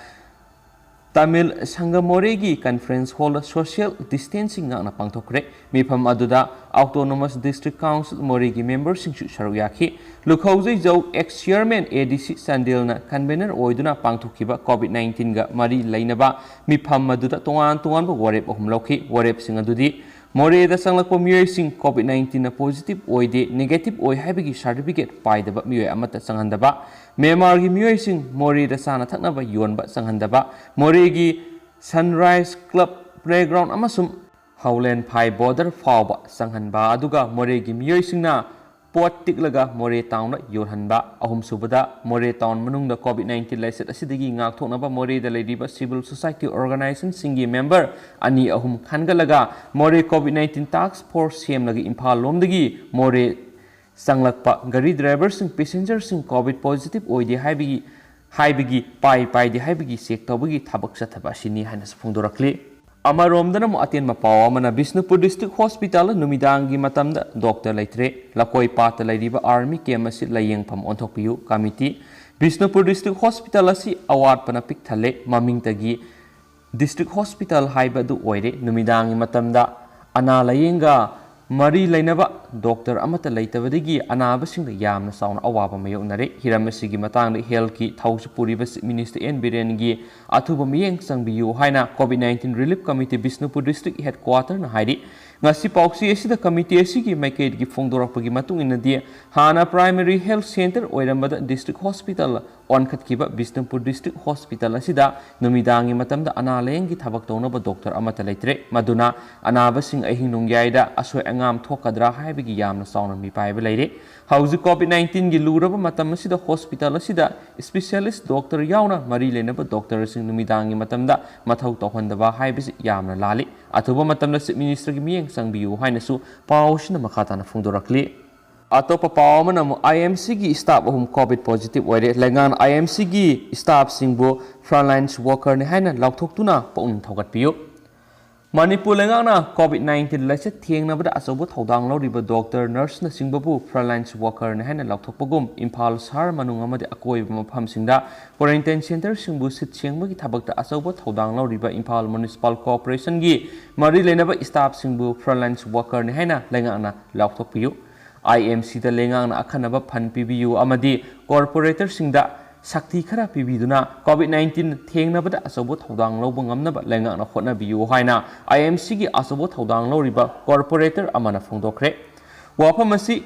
ꯇꯥꯃꯤꯜ ꯁꯪꯒ ꯃꯣꯔꯦꯒꯤ conference hall ꯗ social distancing ꯉꯥꯛꯅ ꯄꯥꯡꯊꯣꯛꯈ꯭ꯔꯦ꯫ ꯃꯤꯐꯝ ꯑꯗꯨꯗ Autonomous District Council ꯃꯣꯔꯦꯒꯤ member ꯁꯤꯡꯁꯨ ꯁꯔꯨꯛ ꯌꯥꯈꯤ꯫ ꯂꯨꯈꯧꯖꯩꯖꯧ ex chairman A D C ꯆꯥꯟꯗꯦꯜꯅ convener ꯑꯣꯏꯗꯨꯅ ꯄꯥꯡꯊꯣꯛꯈꯤꯕ COVID nineteen ꯒ ꯃꯔꯤ ꯂꯩꯅꯕ ꯃꯤꯐꯝ ꯑꯗꯨꯗ ꯇꯣꯉꯥꯟ ꯇꯣꯉꯥꯟꯕ ꯋꯥꯔꯦꯞ ꯑꯍꯨꯝ ꯂꯧꯈꯤ꯫ ꯋꯥꯔꯦꯞꯁꯤꯡ ꯑꯗꯨꯗꯤ ꯃꯣꯔꯦꯗ ꯆꯪꯂꯛꯄ ꯃꯤꯑꯣꯏꯁꯤꯡ COVID nineteen ꯅ positive ꯑꯣꯏꯗꯦ, negative ꯑꯣꯏ ꯍꯥꯏꯕꯒꯤ certificate ꯄꯥꯏꯗꯕ ꯃꯤꯑꯣꯏ ꯑꯃꯠꯇ ꯆꯪꯍꯟꯗꯕ, ꯃ꯭ꯌꯥꯟꯃꯥꯔꯒꯤ ꯃꯤꯑꯣꯏꯁꯤꯡ ꯃꯣꯔꯦꯗ ꯆꯥꯅ ꯊꯛꯅꯕ ꯌꯣꯟꯕ ꯆꯪꯍꯟꯗꯕ, ꯃꯣꯔꯦꯒꯤ Sunrise Club playground ꯑꯃꯁꯨꯡ ꯍꯧꯂꯦꯟꯐꯥꯏ border ꯐꯥꯎꯕ ꯆꯪꯍꯟꯕ, ꯑꯗꯨꯒ ꯃꯣꯔꯦꯒꯤ ꯃꯤꯑꯣꯏꯁꯤꯡꯅ ꯄꯣꯠ ꯇꯤꯛꯂꯒ ꯃꯣꯔꯦ ꯇꯥꯎꯟꯗ ꯌꯣꯜꯍꯟꯕ꯫ ꯑꯍꯨꯝꯁꯨꯕꯗ, ꯃꯣꯔꯦ ꯇꯥꯎꯟ ꯃꯅꯨꯡꯗ ꯀꯣꯚꯤꯗ ꯅꯥꯏꯟꯇꯤꯟ ꯂꯥꯏꯆꯠ ꯑꯁꯤꯗꯒꯤ ꯉꯥꯛꯊꯣꯛꯅꯕ ꯃꯣꯔꯦꯗ ꯂꯩꯔꯤꯕ ꯁꯤꯚꯤꯜ ꯁꯣꯁꯥꯏꯇꯤ ꯑꯣꯔꯒꯅꯥꯏꯖꯦꯁꯟꯁꯤꯡꯒꯤ ꯃꯦꯝꯕꯔ ꯑꯅꯤ ꯑꯍꯨꯝ ꯈꯟꯒꯠꯂꯒ ꯃꯣꯔꯦ ꯀꯣꯚꯤꯗ ꯅꯥꯏꯟꯇꯤꯟ ꯇꯥꯛꯁ ꯐꯣꯔꯁ ꯁꯦꯝꯂꯒ ꯏꯝꯐꯥꯜ ꯂꯣꯝꯗꯒꯤ ꯃꯣꯔꯦ ꯆꯪꯂꯛꯄ ꯒꯥꯔꯤ ꯗ꯭ꯔꯥꯏꯚꯔꯁꯤꯡ, ꯄꯦꯁꯦꯟꯖꯔꯁꯤꯡ ꯀꯣꯚꯤꯗ ꯄꯣꯖꯤꯇꯤꯚ ꯑꯣꯏꯗꯦ ꯍꯥꯏꯕꯒꯤ, ꯍꯥꯏꯕꯒꯤ ꯄꯥꯏ ꯄꯥꯏꯗꯦ ꯍꯥꯏꯕꯒꯤ ꯆꯦꯛ ꯇꯧꯕꯒꯤ ꯊꯕꯛ ꯆꯠꯊꯕ ꯑꯁꯤꯅꯤ ꯍꯥꯏꯅꯁꯨ ꯐꯣꯡꯗꯣꯔꯛꯂꯤ꯫ ꯑꯃꯔꯣꯝꯗꯅ ꯑꯃꯨꯛ ꯑꯇꯦꯟꯕ ꯄꯥꯎ ꯑꯃꯅ, ꯕꯤꯁꯅꯨꯄꯨꯔ ꯗꯤꯁꯇ꯭ꯔꯤꯛ ꯍꯣꯁꯄꯤꯇꯥꯜ ꯅꯨꯃꯤꯗꯥꯡꯒꯤ ꯃꯇꯝꯗ ꯗꯣꯛꯇꯔ ꯂꯩꯇ꯭ꯔꯦ꯫ ꯂꯀꯣꯏ ꯄꯥꯠꯇ ꯂꯩꯔꯤꯕ ꯑꯥꯔꯃꯤ ꯀꯦꯝ ꯑꯁꯤ ꯂꯥꯏꯌꯦꯡꯐꯝ ꯑꯣꯟꯊꯣꯛꯄꯤꯌꯨ꯫ ꯀꯃꯤꯇꯤ, ꯕꯤꯁꯅꯨꯄꯨꯔ ꯗꯤꯁꯇ꯭ꯔꯤꯛ ꯍꯣꯁꯄꯤꯇꯥꯜ ꯑꯁꯤ ꯑꯋꯥꯠꯄꯅ ꯄꯤꯛ ꯊꯜꯂꯦ꯫ ꯃꯃꯤꯡꯇꯒꯤ ꯗꯤꯁꯇ꯭ꯔꯤꯛ ꯍꯣꯁꯄꯤꯇꯥꯜ ꯍꯥꯏꯕꯗꯨ ꯑꯣꯏꯔꯦ꯫ ꯅꯨꯃꯤꯗꯥꯡꯒꯤ ꯃꯇꯝꯗ ꯑꯅꯥ ꯂꯥꯌꯦꯡꯒ ꯃꯔꯤ ꯂꯩꯅꯕ ꯗꯣꯛꯇꯔ ꯑꯃꯠꯇ ꯂꯩꯇꯕꯗꯒꯤ ꯑꯅꯥꯕꯁꯤꯡꯗ ꯌꯥꯝꯅ ꯆꯥꯎꯅ ꯑꯋꯥꯕ ꯃꯥꯌꯣꯛꯅꯔꯦ꯫ ꯍꯤꯔꯝ ꯑꯁꯤꯒꯤ ꯃꯇꯥꯡꯗ ꯍꯦꯜꯊꯀꯤ ꯊꯧꯁꯤ ꯄꯨꯔꯤꯕ ꯆꯤꯐ ꯃꯤꯅꯤꯁꯇꯔ ꯑꯦꯟ ꯕꯤꯔꯦꯟꯒꯤ ꯑꯊꯨꯕ ꯃꯤꯠꯌꯦꯡ ꯆꯪꯕꯤꯌꯨ ꯍꯥꯏꯅ COVID nineteen relief committee Bishnupur district ꯍꯦꯗꯀ꯭ꯋꯥꯇꯔꯅ ꯍꯥꯏꯔꯤ꯫ ꯉꯁꯤ ꯄꯥꯎꯆꯦ ꯑꯁꯤꯗ ꯀꯃꯤꯇꯤ ꯑꯁꯤꯒꯤ ꯃꯥꯏꯀꯩꯗꯒꯤ ꯐꯣꯡꯗꯣꯔꯛꯄꯒꯤ ꯃꯇꯨꯡ ꯏꯟꯅꯗꯤ, ꯍꯥꯟꯅ ꯄ꯭ꯔꯥꯏꯃꯥꯔꯤ ꯍꯦꯜꯊ ꯁꯦꯟꯇꯔ ꯑꯣꯏꯔꯝꯕꯗ ꯗꯤꯁꯇ꯭ꯔꯤꯛ ꯍꯣꯁꯄꯤꯇꯥꯜ ꯑꯣꯟꯈꯠꯈꯤꯕ ꯕꯤꯁꯅꯨꯄꯨꯔ ꯗꯤꯁꯇ꯭ꯔꯤꯛ ꯍꯣꯁꯄꯤꯇꯥꯜ ꯑꯁꯤꯗ ꯅꯨꯃꯤꯗꯥꯡꯒꯤ ꯃꯇꯝꯗ ꯑꯅꯥ ꯂꯥꯌꯦꯡꯒꯤ ꯊꯕꯛ ꯇꯧꯅꯕ ꯗꯣꯛꯇꯔ ꯑꯃꯠꯇ ꯂꯩꯇ꯭ꯔꯦ꯫ ꯃꯗꯨꯅ ꯑꯅꯥꯕꯁꯤꯡ ꯑꯍꯤꯡ ꯅꯣꯡꯌꯥꯏꯗ ꯑꯁꯣꯏ ꯑꯉꯥꯝ ꯊꯣꯛꯀꯗ꯭ꯔꯥ ꯍꯥꯏꯕꯒꯤ ꯌꯥꯝꯅ ꯆꯥꯎꯅ ꯃꯤꯄꯥꯏꯕ ꯂꯩꯔꯦ꯫ ꯍꯧꯖꯤꯛ ꯀꯣꯚꯤꯗ ꯅꯥꯏꯟꯇꯤꯟꯒꯤ ꯂꯨꯔꯕ ꯃꯇꯝ ꯑꯁꯤꯗ ꯍꯣꯁꯄꯤꯇꯥꯜ ꯑꯁꯤꯗ ꯏꯁꯄꯤꯁꯤꯌꯦꯂꯤꯁ ꯗꯣꯛꯇꯔ ꯌꯥꯎꯅ ꯃꯔꯤ ꯂꯩꯅꯕ ꯗꯣꯛꯇꯔꯁꯤꯡ ꯅꯨꯃꯤꯗꯥꯡꯒꯤ ꯃꯇꯝꯗ ꯃꯊꯧ ꯇꯧꯍꯟꯗꯕ ꯍꯥꯏꯕꯁꯤ ꯌꯥꯝꯅ ꯂꯥꯜꯂꯤ꯫ ꯑꯊꯨꯕ ꯃꯇꯝꯗ ꯆꯤꯐ ꯃꯤꯅꯤꯁꯇꯔꯒꯤ ꯃꯤꯠꯌꯦꯡ ꯆꯪꯕꯤꯌꯨ ꯍꯥꯏꯅꯁꯨ ꯄꯥꯎ ꯑꯁꯤꯅ ꯃꯈꯥ ꯇꯥꯅ ꯐꯣꯡꯗꯣꯔꯛꯂꯤ꯫ ꯑꯇꯣꯞꯄ ꯄꯥꯎ ꯑꯃꯅ ꯑꯃꯨꯛ, ꯑꯥꯏ ꯑꯦꯝ ꯁꯤꯒꯤ ꯁ꯭ꯇꯥꯐ ꯑꯍꯨꯝ ꯀꯣꯚꯤꯗ ꯄꯣꯖꯤꯇꯤꯚ ꯑꯣꯏꯔꯦ꯫ ꯂꯩꯉꯥꯛꯅ ꯑꯥꯏ ꯑꯦꯝ ꯁꯤꯒꯤ ꯁ꯭ꯇꯥꯐꯁꯤꯡꯕꯨ ꯐ꯭ꯔꯟꯂꯥꯏꯟꯁ ꯋꯥꯀꯔꯅꯤ ꯍꯥꯏꯅ ꯂꯥꯎꯊꯣꯛꯇꯨꯅ ꯄꯨꯛꯅꯤꯡ ꯊꯧꯒꯠꯄꯤꯌꯨ꯫ ꯃꯅꯤꯄꯨꯔ ꯂꯩꯉꯥꯛꯅ ꯀꯣꯚꯤꯗ ꯅꯥꯏꯟꯇꯤꯟ ꯂꯥꯏꯆꯠ ꯊꯦꯡꯅꯕꯗ ꯑꯆꯧꯕ ꯊꯧꯗꯥꯡ ꯂꯧꯔꯤꯕ ꯗꯣꯛꯇꯔ, ꯅꯔꯁꯅꯆꯤꯡꯕꯕꯨ ꯐ꯭ꯔꯟꯂꯥꯏꯟꯁ ꯋꯥꯀꯔꯅꯤ ꯍꯥꯏꯅ ꯂꯥꯎꯊꯣꯛꯄꯒꯨꯝ, ꯏꯝꯐꯥꯜ ꯁꯍꯔ ꯃꯅꯨꯡ ꯑꯃꯗꯤ ꯑꯀꯣꯏꯕ ꯃꯐꯝꯁꯤꯡꯗ ꯀ꯭ꯋꯥꯔꯦꯟꯇꯥꯏꯟ ꯁꯦꯟꯇꯔꯁꯤꯡꯕꯨ ꯁꯤꯠ ꯁꯦꯡꯕꯒꯤ ꯊꯕꯛꯇ ꯑꯆꯧꯕ ꯊꯧꯗꯥꯡ ꯂꯧꯔꯤꯕ ꯏꯝꯐꯥꯜ ꯃ꯭ꯌꯨꯅꯤꯁꯤꯄꯥꯜ ꯀꯣꯔꯄꯣꯔꯦꯁꯟꯒꯤ ꯃꯔꯤ ꯂꯩꯅꯕ ꯁ꯭ꯇꯥꯐꯁꯤꯡꯕꯨ ꯐ꯭ꯔꯟꯂꯥꯏꯟꯁ ꯋꯥꯀꯔꯅꯤ ꯍꯥꯏꯅ ꯂꯩꯉꯥꯛꯅ ꯂꯥꯎꯊꯣꯛꯄꯤꯌꯨ꯫ ꯑꯥꯏ ꯑꯦꯝ ꯁꯤꯗ ꯂꯩꯉꯥꯛꯅ ꯑꯈꯟꯅꯕ ꯐꯟ ꯄꯤꯕꯤꯌꯨ ꯑꯃꯗꯤ ꯀꯣꯔꯄꯣꯔꯦꯇꯔꯁꯤꯡꯗ ꯁꯛꯇꯤ ꯈꯔ ꯄꯤꯕꯤꯗꯨꯅ ꯀꯣꯚꯤꯗ ꯅꯥꯏꯟꯇꯤꯟ ꯊꯦꯡꯅꯕꯗ ꯑꯆꯧꯕ ꯊꯧꯗꯥꯡ ꯂꯧꯕ ꯉꯝꯅꯕ ꯂꯩꯉꯥꯛꯅ ꯍꯣꯠꯅꯕꯤꯌꯨ ꯍꯥꯏꯅ ꯑꯥꯏ ꯑꯦꯝ ꯁꯤꯒꯤ ꯑꯆꯧꯕ ꯊꯧꯗꯥꯡ ꯂꯧꯔꯤꯕ ꯀꯣꯔꯄꯣꯔꯦꯇꯔ ꯑꯃꯅ ꯐꯣꯡꯗꯣꯛꯈ꯭ꯔꯦ꯫ ꯋꯥꯐꯝ ꯑꯁꯤ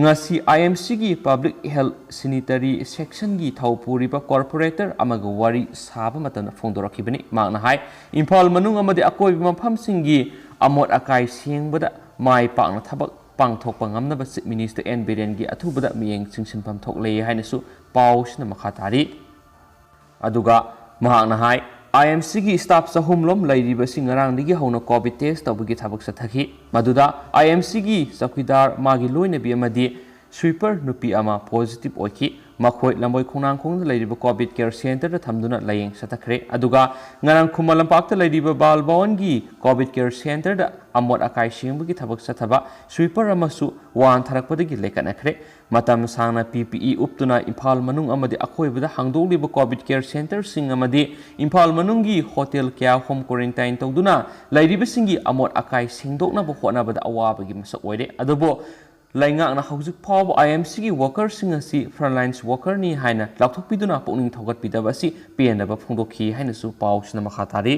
ꯉꯁꯤ ꯑꯥꯏ ꯑꯦꯝ ꯁꯤꯒꯤ ꯄꯕ꯭ꯂꯤꯛ ꯍꯦꯜꯊ ꯁꯦꯅꯤꯇꯔꯤ ꯁꯦꯛꯁꯟꯒꯤ ꯊꯧ ꯄꯨꯔꯤꯕ ꯀꯣꯔꯄꯣꯔꯦꯇꯔ ꯑꯃꯒ ꯋꯥꯔꯤ ꯁꯥꯕ ꯃꯇꯝꯗ ꯐꯣꯡꯗꯣꯔꯛꯈꯤꯕꯅꯤ꯫ ꯃꯍꯥꯛꯅ ꯍꯥꯏ, ꯏꯝꯐꯥꯜ ꯃꯅꯨꯡ ꯑꯃꯗꯤ ꯑꯀꯣꯏꯕ ꯃꯐꯝꯁꯤꯡꯒꯤ ꯑꯃꯣꯠ ꯑꯀꯥꯏ ꯁꯦꯡꯕꯗ ꯃꯥꯏ ꯄꯥꯛꯅ ꯊꯕꯛ ꯄꯥꯡꯊꯣꯛꯄ ꯉꯝꯅꯕ Chief Minister ꯑꯦꯟ ꯕꯤꯔꯦꯟꯒꯤ ꯑꯊꯨꯕꯗ ꯃꯤꯠꯌꯦꯡ ꯆꯤꯡꯁꯤꯟꯐꯝ ꯊꯣꯛꯂꯦ ꯍꯥꯏꯅꯁꯨ ꯄꯥꯎꯁꯤꯅ ꯃꯈꯥ ꯇꯥꯔꯤ꯫ ꯑꯗꯨꯒ ꯃꯍꯥꯛꯅ ꯍꯥꯏ, IMCꯒꯤ staff ꯆꯍꯨꯝ ꯂꯣꯝ ꯂꯩꯔꯤꯕꯁꯤ ꯉꯔꯥꯡꯗꯒꯤ ꯍꯧꯅ COVID test ꯇꯧꯕꯒꯤ ꯊꯕꯛ ꯆꯠꯊꯈꯤ꯫ ꯃꯗꯨꯗ IMCꯒꯤ ꯆꯧꯀꯤꯗꯥꯔ, ꯃꯥꯒꯤ ꯂꯣꯏꯅꯕꯤ ꯑꯃꯗꯤ sweeper ꯅꯨꯄꯤ ꯑꯃ positive ꯑꯣꯏꯈꯤ꯫ ꯃꯈꯣꯏ ꯂꯝꯕꯣꯏ ꯈꯣꯡꯅꯥꯡꯈꯣꯡꯗ ꯂꯩꯔꯤꯕ COVID care centreꯗ ꯊꯝꯗꯨꯅ ꯂꯥꯌꯦꯡ ꯆꯠꯊꯈ꯭ꯔꯦ꯫ ꯑꯗꯨꯒ ꯉꯔꯥꯡ ꯈꯨꯃꯟ ꯂꯝꯄꯥꯛꯇ ꯂꯩꯔꯤꯕ ꯕꯥꯜ ꯚꯋꯟꯒꯤ COVID care centreꯗ ꯑꯃꯣꯠ ꯑꯀꯥꯏ ꯁꯦꯡꯕꯒꯤ ꯊꯕꯛ ꯆꯠꯊꯕ sweeper ꯑꯃꯁꯨ ꯋꯥꯟꯊꯔꯛꯄꯗꯒꯤ ꯂꯩꯈꯠꯅꯈ꯭ꯔꯦ꯫ ꯃꯇꯝ ꯁꯥꯡꯅ PPE ꯎꯞꯇꯨꯅ ꯏꯝꯐꯥꯜ ꯃꯅꯨꯡ ꯑꯃꯗꯤ ꯑꯀꯣꯏꯕꯗ ꯍꯥꯡꯗꯣꯛꯂꯤꯕ COVID care centreꯁꯤꯡ ꯑꯃꯗꯤ ꯏꯝꯐꯥꯜ ꯃꯅꯨꯡꯒꯤ ꯍꯣꯇꯦꯜ ꯀꯌꯥ home quarantine ꯇꯧꯗꯨꯅ ꯂꯩꯔꯤꯕꯁꯤꯡꯒꯤ ꯑꯃꯣꯠ ꯑꯀꯥꯏ ꯁꯦꯡꯗꯣꯛꯅꯕ ꯍꯣꯠꯅꯕꯗ ꯑꯋꯥꯕꯒꯤ ꯃꯁꯛ ꯑꯣꯏꯔꯦ꯫ ꯑꯗꯨꯕꯨ ꯂꯩꯉꯥꯛꯅ ꯍꯧꯖꯤꯛ ꯐꯥꯎꯕ IMCꯒꯤ workerꯁꯤꯡ ꯑꯁꯤ frontline workerꯅꯤ ꯍꯥꯏꯅ ꯂꯥꯎꯊꯣꯛꯄꯤꯗꯨꯅ ꯄꯨꯛꯅꯤꯡ ꯊꯧꯒꯠꯄꯤꯗꯕ ꯑꯁꯤ ꯄꯦꯟꯗꯕ ꯐꯣꯡꯗꯣꯛꯈꯤ ꯍꯥꯏꯅꯁꯨ ꯄꯥꯎꯁꯤꯅ ꯃꯈꯥ ꯇꯥꯔꯤ꯫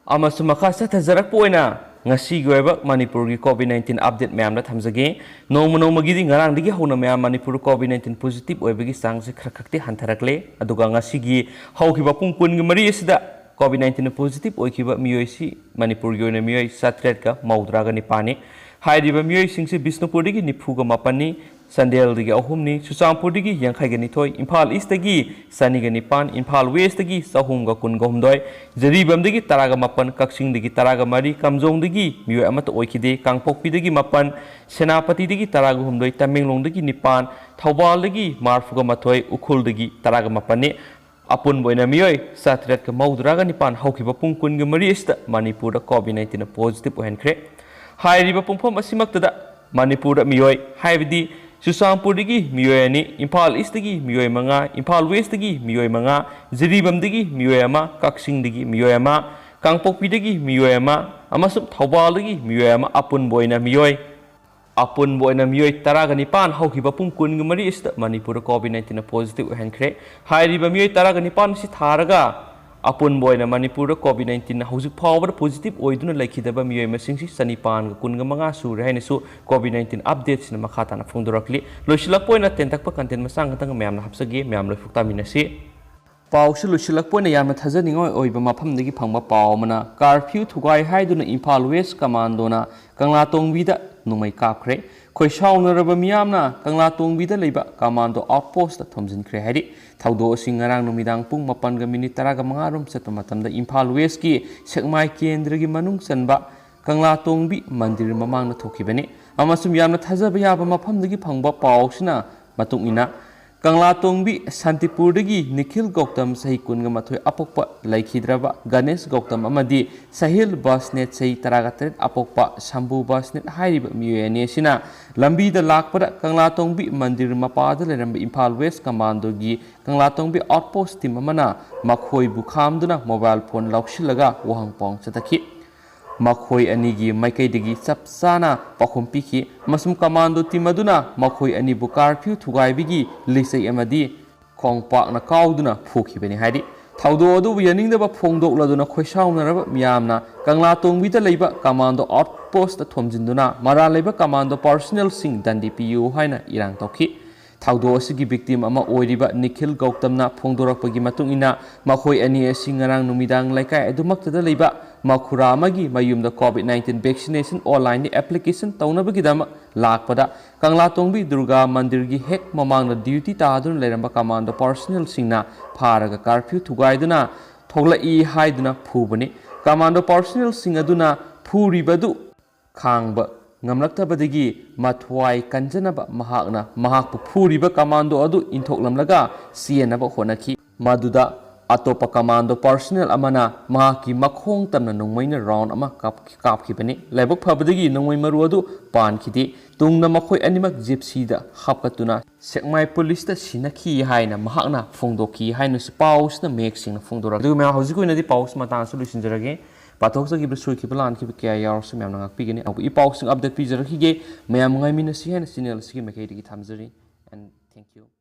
ꯑꯃꯁꯨꯡ ꯃꯈꯥ ꯆꯠꯊꯖꯔꯛꯄ ꯑꯣꯏꯅ ꯉꯁꯤꯒꯤ ꯑꯣꯏꯕ ꯃꯅꯤꯄꯨꯔꯒꯤ COVID nineteen update ꯃꯌꯥꯝꯗ ꯊꯝꯖꯒꯦ꯫ ꯅꯣꯡꯃ ꯅꯣꯡꯃꯒꯤꯗꯤ ꯉꯔꯥꯡꯗꯒꯤ ꯍꯧꯅ ꯃꯌꯥꯝ ꯃꯅꯤꯄꯨꯔ COVID nineteen positive ꯑꯣꯏꯕꯒꯤ ꯆꯥꯡꯁꯦ ꯈꯔ ꯈꯛꯇꯤ ꯍꯟꯊꯔꯛꯂꯦ꯫ ꯑꯗꯨꯒ ꯉꯁꯤꯒꯤ ꯍꯧꯈꯤꯕ ꯄꯨꯡ ꯀꯨꯟꯒ ꯃꯔꯤ ꯑꯁꯤꯗ COVID nineteen positive ꯑꯣꯏꯈꯤꯕ ꯃꯤꯑꯣꯏꯁꯤ ꯃꯅꯤꯄꯨꯔꯒꯤ ꯑꯣꯏꯅ ꯃꯤꯑꯣꯏ ꯆꯥꯇ꯭ꯔꯦꯠꯀ ꯃꯧꯗ꯭ꯔꯥꯒ ꯅꯤꯄꯥꯟꯅꯤ꯫ ꯍꯥꯏꯔꯤꯕ ꯃꯤꯑꯣꯏꯁꯤꯡꯁꯤ ꯕꯤꯁꯅꯨꯄꯨꯔꯗꯒꯤ ꯅꯤꯐꯨꯒ ꯃꯥꯄꯟꯅꯤ, ꯆꯥꯟꯗꯦꯜꯗꯒꯤ ꯑꯍꯨꯝꯅꯤ, ꯆꯨꯔꯆꯥꯟꯄꯨꯔꯗꯒꯤ ꯌꯥꯡꯈꯩꯒ ꯅꯤꯊꯣꯏ, ꯏꯝꯐꯥꯜ ꯏꯁꯇꯒꯤ ꯆꯅꯤꯒ ꯅꯤꯄꯥꯟ, ꯏꯝꯐꯥꯜ ꯋꯦꯁꯇꯒꯤ ꯆꯍꯨꯝꯒ ꯀꯨꯟꯒ ꯍꯨꯝꯗꯣꯏ, ꯖꯤꯔꯤꯕꯥꯝꯗꯒꯤ ꯇꯔꯥꯒ ꯃꯥꯄꯟ, ꯀꯛꯆꯤꯡꯗꯒꯤ ꯇꯔꯥꯒ ꯃꯔꯤ, ꯀꯥꯝꯖꯣꯡꯗꯒꯤ ꯃꯤꯑꯣꯏ ꯑꯃꯠꯇ ꯑꯣꯏꯈꯤꯗꯦ, ꯀꯥꯡꯄꯣꯛꯄꯤꯗꯒꯤ ꯃꯥꯄꯟ, ꯁꯦꯅꯥꯄꯇꯤꯗꯒꯤ ꯇꯔꯥꯒ ꯍꯨꯝꯗꯣꯏ, ꯇꯃꯦꯡꯂꯣꯡꯗꯒꯤ ꯅꯤꯄꯥꯟ, ꯊꯧꯕꯥꯜꯗꯒꯤ ꯃꯔꯐꯨꯒ ꯃꯥꯊꯣꯏ, ꯎꯈ꯭ꯔꯨꯜꯗꯒꯤ ꯇꯔꯥꯒ ꯃꯥꯄꯟꯅꯤ꯫ ꯑꯄꯨꯟꯕ ꯑꯣꯏꯅ ꯃꯤꯑꯣꯏ ꯆꯥꯇ꯭ꯔꯦꯠꯀ ꯃꯧꯗ꯭ꯔꯥꯒ ꯅꯤꯄꯥꯟ ꯍꯧꯈꯤꯕ ꯄꯨꯡ ꯀꯨꯟꯒ ꯃꯔꯤ ꯑꯁꯤꯗ ꯃꯅꯤꯄꯨꯔꯗ COVID nineteen positive ꯑꯣꯏꯍꯟꯈ꯭ꯔꯦ꯫ ꯍꯥꯏꯔꯤꯕ ꯄꯨꯡꯐꯝ ꯑꯁꯤꯃꯛꯇꯗ ꯃꯅꯤꯄꯨꯔꯗ ꯃꯤꯑꯣꯏ, ꯍꯥꯏꯕꯗꯤ ꯆꯨꯔꯆꯥꯟꯄꯨꯔꯗꯒꯤ ꯃꯤꯑꯣꯏ ꯑꯅꯤ, ꯏꯝꯐꯥꯜ ꯏꯁꯇꯒꯤ ꯃꯤꯑꯣꯏ ꯃꯉꯥ, ꯏꯝꯐꯥꯜ ꯋꯦꯁꯇꯒꯤ ꯃꯤꯑꯣꯏ ꯃꯉꯥ, ꯖꯤꯔꯤꯕꯥꯝꯗꯒꯤ ꯃꯤꯑꯣꯏ ꯑꯃ, ꯀꯛꯆꯤꯡꯗꯒꯤ ꯃꯤꯑꯣꯏ ꯑꯃ, ꯀꯥꯡꯄꯣꯛꯄꯤꯗꯒꯤ ꯃꯤꯑꯣꯏ ꯑꯃ ꯑꯃꯁꯨꯡ ꯊꯧꯕꯥꯜꯗꯒꯤ ꯃꯤꯑꯣꯏ ꯑꯃ, ꯑꯄꯨꯟꯕ ꯑꯣꯏꯅ ꯃꯤꯑꯣꯏ ꯑꯄꯨꯟꯕ ꯑꯣꯏꯅ ꯃꯤꯑꯣꯏ ꯇꯔꯥꯒ ꯅꯤꯄꯥꯟ ꯍꯧꯈꯤꯕ ꯄꯨꯡ ꯀꯨꯟꯒ ꯃꯔꯤ ꯑꯁꯤꯗ ꯃꯅꯤꯄꯨꯔꯗ COVID nineteen positive ꯑꯣꯏꯍꯟꯈ꯭ꯔꯦ꯫ ꯍꯥꯏꯔꯤꯕ ꯃꯤꯑꯣꯏ ꯇꯔꯥꯒ ꯅꯤꯄꯥꯟ ꯑꯁꯤ ꯊꯥꯔꯒ ꯑꯄꯨꯟꯕ ꯑꯣꯏꯅ ꯃꯅꯤꯄꯨꯔꯗ COVID nineteen ꯍꯧꯖꯤꯛ ꯐꯥꯎꯕꯗ positive ꯑꯣꯏꯗꯨꯅ ꯂꯩꯈꯤꯗꯕ ꯃꯤꯑꯣꯏ ꯃꯁꯤꯡꯁꯤ ꯆꯅꯤꯄꯥꯟꯒ ꯀꯨꯟꯒ ꯃꯉꯥ ꯁꯨꯔꯦ ꯍꯥꯏꯅꯁꯨ COVID nineteen updateꯁꯤꯅ ꯃꯈꯥ ꯇꯥꯅ ꯐꯣꯡꯗꯣꯔꯛꯂꯤ꯫ ꯂꯣꯏꯁꯤꯜꯂꯛꯄ ꯑꯣꯏꯅ ꯇꯦꯟꯇꯛꯄ content ꯃꯆꯥ ꯈꯛꯇꯪ ꯃꯌꯥꯝꯅ ꯍꯥꯞꯆꯒꯦ, ꯃꯌꯥꯝ ꯂꯣꯏꯐꯥꯎ ꯇꯥꯃꯤꯟꯅꯁꯤ꯫ ꯄꯥꯎꯁꯤ ꯂꯣꯏꯁꯤꯜꯂꯛꯄ ꯑꯣꯏꯅ ꯌꯥꯝꯅ ꯊꯥꯖꯅꯤꯡꯉꯥꯏ ꯑꯣꯏꯕ ꯃꯐꯝꯗꯒꯤ ꯐꯪꯕ ꯄꯥꯎ ꯑꯃꯅ, ꯀꯥꯔꯐ꯭ꯌꯨ ꯊꯨꯒꯥꯏ ꯍꯥꯏꯗꯨꯅ ꯏꯝꯐꯥꯜ ꯋꯦꯁ ꯀꯃꯥꯟꯗꯣꯅ ꯀꯪꯂꯥꯇꯣꯡꯕꯤꯗ ꯅꯣꯡꯃꯩ ꯀꯥꯞꯈ꯭ꯔꯦ꯫ ꯈꯣꯏꯁꯥꯎꯅꯔꯕ ꯃꯤꯌꯥꯝꯅ ꯀꯪꯂꯥꯇꯣꯡꯕꯤꯗ ꯂꯩꯕ ꯀꯃꯥꯟꯗꯣ ꯑꯥꯎꯠꯄꯣꯁꯇ ꯊꯣꯝꯖꯤꯟꯈ꯭ꯔꯦ ꯍꯥꯏꯔꯤ꯫ ꯊꯧꯗꯣꯛ ꯑꯁꯤ ꯉꯔꯥꯡ ꯅꯨꯃꯤꯗꯥꯡ ꯄꯨꯡ ꯃꯥꯄꯟꯒ ꯃꯤꯅꯤꯠ ꯇꯔꯥꯒ ꯃꯉꯥ ꯔꯣꯝ ꯆꯠꯄ ꯃꯇꯝꯗ ꯏꯝꯐꯥꯜ ꯋꯦꯁꯀꯤ ꯁꯦꯛꯃꯥꯏ ꯀꯦꯟꯗ꯭ꯔꯒꯤ ꯃꯅꯨꯡ ꯆꯟꯕ ꯀꯪꯂꯥꯇꯣꯡꯕꯤ ꯃꯟꯗꯤꯔ ꯃꯃꯥꯡꯗ ꯊꯣꯛꯈꯤꯕꯅꯤ꯫ ꯑꯃꯁꯨꯡ ꯌꯥꯝꯅ ꯊꯥꯖꯕ ꯌꯥꯕ ꯃꯐꯝꯗꯒꯤ ꯐꯪꯕ ꯄꯥꯎꯁꯤꯅ ꯃꯇꯨꯡ ꯏꯟꯅ, ꯀꯪꯂꯥꯇꯣꯡꯕꯤ ꯁꯥꯟꯇꯤꯄꯨꯔꯗꯒꯤ ꯅꯤꯈꯤꯜ ꯒꯧꯇꯝ ꯆꯍꯤ ꯀꯨꯟꯒ ꯃꯥꯊꯣꯏ ꯑꯄꯣꯛꯄ ꯂꯩꯈꯤꯗ꯭ꯔꯕ ꯒꯅꯦꯁ ꯒꯧꯇꯝ ꯑꯃꯗꯤ ꯁꯍꯤꯜ ꯕꯁꯅꯦꯠ ꯆꯍꯤ ꯇꯔꯥꯒ ꯇꯔꯦꯠ ꯑꯄꯣꯛꯄ ꯁꯝꯕꯨ ꯕꯁꯅꯦꯠ ꯍꯥꯏꯔꯤꯕ ꯃꯤꯑꯣꯏ ꯑꯅꯤ ꯑꯁꯤꯅ ꯂꯝꯕꯤꯗ ꯂꯥꯛꯄꯗ ꯀꯪꯂꯥꯇꯣꯡꯕꯤ ꯃꯟꯗꯤꯔ ꯃꯄꯥꯗ ꯂꯩꯔꯝꯕ ꯏꯝꯐꯥꯜ ꯋꯦꯁ ꯀꯃꯥꯟꯗꯣꯒꯤ ꯀꯪꯂꯥꯇꯣꯡꯕꯤ ꯑꯥꯎꯠꯄꯣꯁ ꯇꯤꯝ ꯑꯃꯅ ꯃꯈꯣꯏꯕꯨ ꯈꯥꯝꯗꯨꯅ ꯃꯣꯕꯥꯏꯜ ꯐꯣꯟ ꯂꯧꯁꯤꯜꯂꯒ ꯋꯥꯍꯪ ꯄꯥꯎ ꯆꯠꯊꯈꯤ꯫ ꯃꯈꯣꯏ ꯑꯅꯤꯒꯤ ꯃꯥꯏꯀꯩꯗꯒꯤ ꯆꯞ ꯆꯥꯅ ꯄꯥꯎꯈꯨꯝ ꯄꯤꯈꯤ ꯑꯃꯁꯨꯡ ꯀꯃꯥꯟꯗꯣ ꯇꯤꯝ ꯑꯗꯨꯅ ꯃꯈꯣꯏ ꯑꯅꯤꯕꯨ ꯀꯥꯔꯐ꯭ꯌꯨ ꯊꯨꯒꯥꯏꯕꯒꯤ ꯂꯤꯆꯩ ꯑꯃꯗꯤ ꯈꯣꯡꯄꯥꯛꯅ ꯀꯥꯎꯗꯨꯅ ꯐꯨꯈꯤꯕꯅꯤ ꯍꯥꯏꯔꯤ꯫ ꯊꯧꯗꯣꯛ ꯑꯗꯨꯕꯨ ꯌꯥꯅꯤꯡꯗꯕ ꯐꯣꯡꯗꯣꯛꯂꯗꯨꯅ ꯈꯣꯏꯁꯥꯎꯅꯔꯕ ꯃꯤꯌꯥꯝꯅ ꯀꯪꯂꯥꯇꯣꯡꯕꯤꯗ ꯂꯩꯕ ꯀꯃꯥꯟꯗꯣ ꯑꯥꯎꯠꯄꯣꯁꯇ ꯊꯣꯝꯖꯤꯟꯗꯨꯅ ꯃꯔꯥꯜ ꯂꯩꯕ ꯀꯃꯥꯟꯗꯣ ꯄꯥꯔꯁꯣꯅꯦꯜꯁꯤꯡ ꯗꯟꯗꯤ ꯄꯤꯌꯨ ꯍꯥꯏꯅ ꯏꯔꯥꯡ ꯇꯧꯈꯤ꯫ ꯊꯧꯗꯣꯛ ꯑꯁꯤꯒꯤ ꯚꯤꯛꯇꯤꯝ ꯑꯃ ꯑꯣꯏꯔꯤꯕ ꯅꯤꯈꯤꯜ ꯒꯧꯇꯝꯅ ꯐꯣꯡꯗꯣꯔꯛꯄꯒꯤ ꯃꯇꯨꯡ ꯏꯟꯅ, ꯃꯈꯣꯏ ꯑꯅꯤ ꯑꯁꯤ ꯉꯔꯥꯡ ꯅꯨꯃꯤꯗꯥꯡ ꯂꯩꯀꯥꯏ ꯑꯗꯨꯃꯛꯇꯗ ꯂꯩꯕ ꯃꯈꯨꯔꯥ ꯑꯃꯒꯤ ꯃꯌꯨꯝꯗ ꯀꯣꯚꯤꯗ ꯅꯥꯏꯟꯇꯤꯟ ꯚꯦꯛꯁꯤꯅꯦꯁꯟ ꯑꯣꯟꯂꯥꯏꯟꯗ ꯑꯦꯄ꯭ꯂꯤꯀꯦꯁꯟ ꯇꯧꯅꯕꯒꯤꯗꯃꯛ ꯂꯥꯛꯄꯗ, ꯀꯪꯂꯥꯇꯣꯡꯕꯤ ꯗꯨꯔꯒꯥ ꯃꯟꯗꯤꯔꯒꯤ ꯍꯦꯛ ꯃꯃꯥꯡꯗ ꯗ꯭ꯌꯨꯇꯤ ꯇꯥꯗꯨꯅ ꯂꯩꯔꯝꯕ ꯀꯃꯥꯟꯗꯣ ꯄꯥꯔꯁꯣꯅꯦꯜꯁꯤꯡꯅ ꯐꯥꯔꯒ ꯀꯥꯔꯐ꯭ꯌꯨ ꯊꯨꯒꯥꯏꯗꯨꯅ ꯊꯣꯛꯂꯛꯏ ꯍꯥꯏꯗꯨꯅ ꯐꯨꯕꯅꯤ꯫ ꯀꯃꯥꯟꯗꯣ ꯄꯥꯔꯁꯣꯅꯦꯜꯁꯤꯡ ꯑꯗꯨꯅ ꯐꯨꯔꯤꯕ ꯑꯗꯨ ꯈꯥꯡꯕ ꯉꯝꯂꯛꯇꯕꯗꯒꯤ ꯃꯊ꯭ꯋꯥꯏ ꯀꯟꯖꯅꯕ ꯃꯍꯥꯛꯅ ꯃꯍꯥꯛꯄꯨ ꯐꯨꯔꯤꯕ ꯀꯃꯥꯟꯗꯣ ꯑꯗꯨ ꯏꯟꯊꯣꯛꯂꯝꯂꯒ ꯆꯦꯟꯅꯕ ꯍꯣꯠꯅꯈꯤ꯫ ꯃꯗꯨꯗ ꯑꯇꯣꯞꯄ ꯀꯃꯥꯟꯗꯣ ꯄꯥꯔꯁꯣꯅꯦꯜ ꯑꯃꯅ ꯃꯍꯥꯛꯀꯤ ꯃꯈꯣꯡ ꯇꯝꯅ ꯅꯣꯡꯃꯩꯅ ꯔꯥꯎꯟ ꯑꯃ ꯀꯥꯞ-, ꯀꯥꯞꯈꯤꯕꯅꯤ꯫ ꯂꯥꯏꯕꯛ ꯐꯕꯗꯒꯤ ꯅꯣꯡꯃꯩ ꯃꯔꯨ ꯑꯗꯨ ꯄꯥꯟꯈꯤꯗꯦ꯫ ꯇꯨꯡꯗ ꯃꯈꯣꯏ ꯑꯅꯤꯃꯛ ꯖꯤꯞꯁꯤꯗ ꯍꯥꯞꯀꯠꯇꯨꯅ ꯁꯦꯛꯃꯥꯏ ꯄꯨꯂꯤꯁꯇ ꯁꯤꯟꯅꯈꯤ ꯍꯥꯏꯅ ꯃꯍꯥꯛꯅ ꯐꯣꯡꯗꯣꯛꯈꯤ ꯍꯥꯏꯅꯁꯨ ꯄꯥꯎꯁꯤꯅ ꯃꯌꯦꯛ ꯁꯦꯡꯅ ꯐꯣꯡꯗꯣꯔꯛꯂꯤ꯫ ꯑꯗꯨꯒ ꯃꯌꯥꯝ, ꯍꯧꯖꯤꯛꯀꯤ ꯑꯣꯏꯅꯗꯤ ꯄꯥꯎꯁꯤ ꯃꯇꯥꯡ ꯑꯁꯤꯗ ꯂꯣꯏꯁꯤꯟꯖꯔꯒꯦ꯫ ꯄꯥꯊꯣꯛꯆꯈꯤꯕ, ꯁꯣꯏꯈꯤꯕ, ꯂꯥꯟꯈꯤꯕ ꯀꯌꯥ ꯌꯥꯎꯔꯁꯨ ꯃꯌꯥꯝꯅ ꯉꯥꯛꯄꯤꯒꯅꯤ꯫ ꯑꯗꯨꯕꯨ ꯏ ꯄꯥꯎꯁꯤꯡ ꯑꯞꯗꯦꯠ ꯄꯤꯖꯔꯛꯈꯤꯒꯦ꯫ ꯃꯌꯥꯝ ꯉꯥꯏꯃꯤꯟꯅꯁꯤ ꯍꯥꯏꯅ ꯆꯦꯅꯦꯜ ꯑꯁꯤꯒꯤ ꯃꯥꯏꯀꯩꯗꯒꯤ ꯊꯝꯖꯔꯤ꯫ And thank you.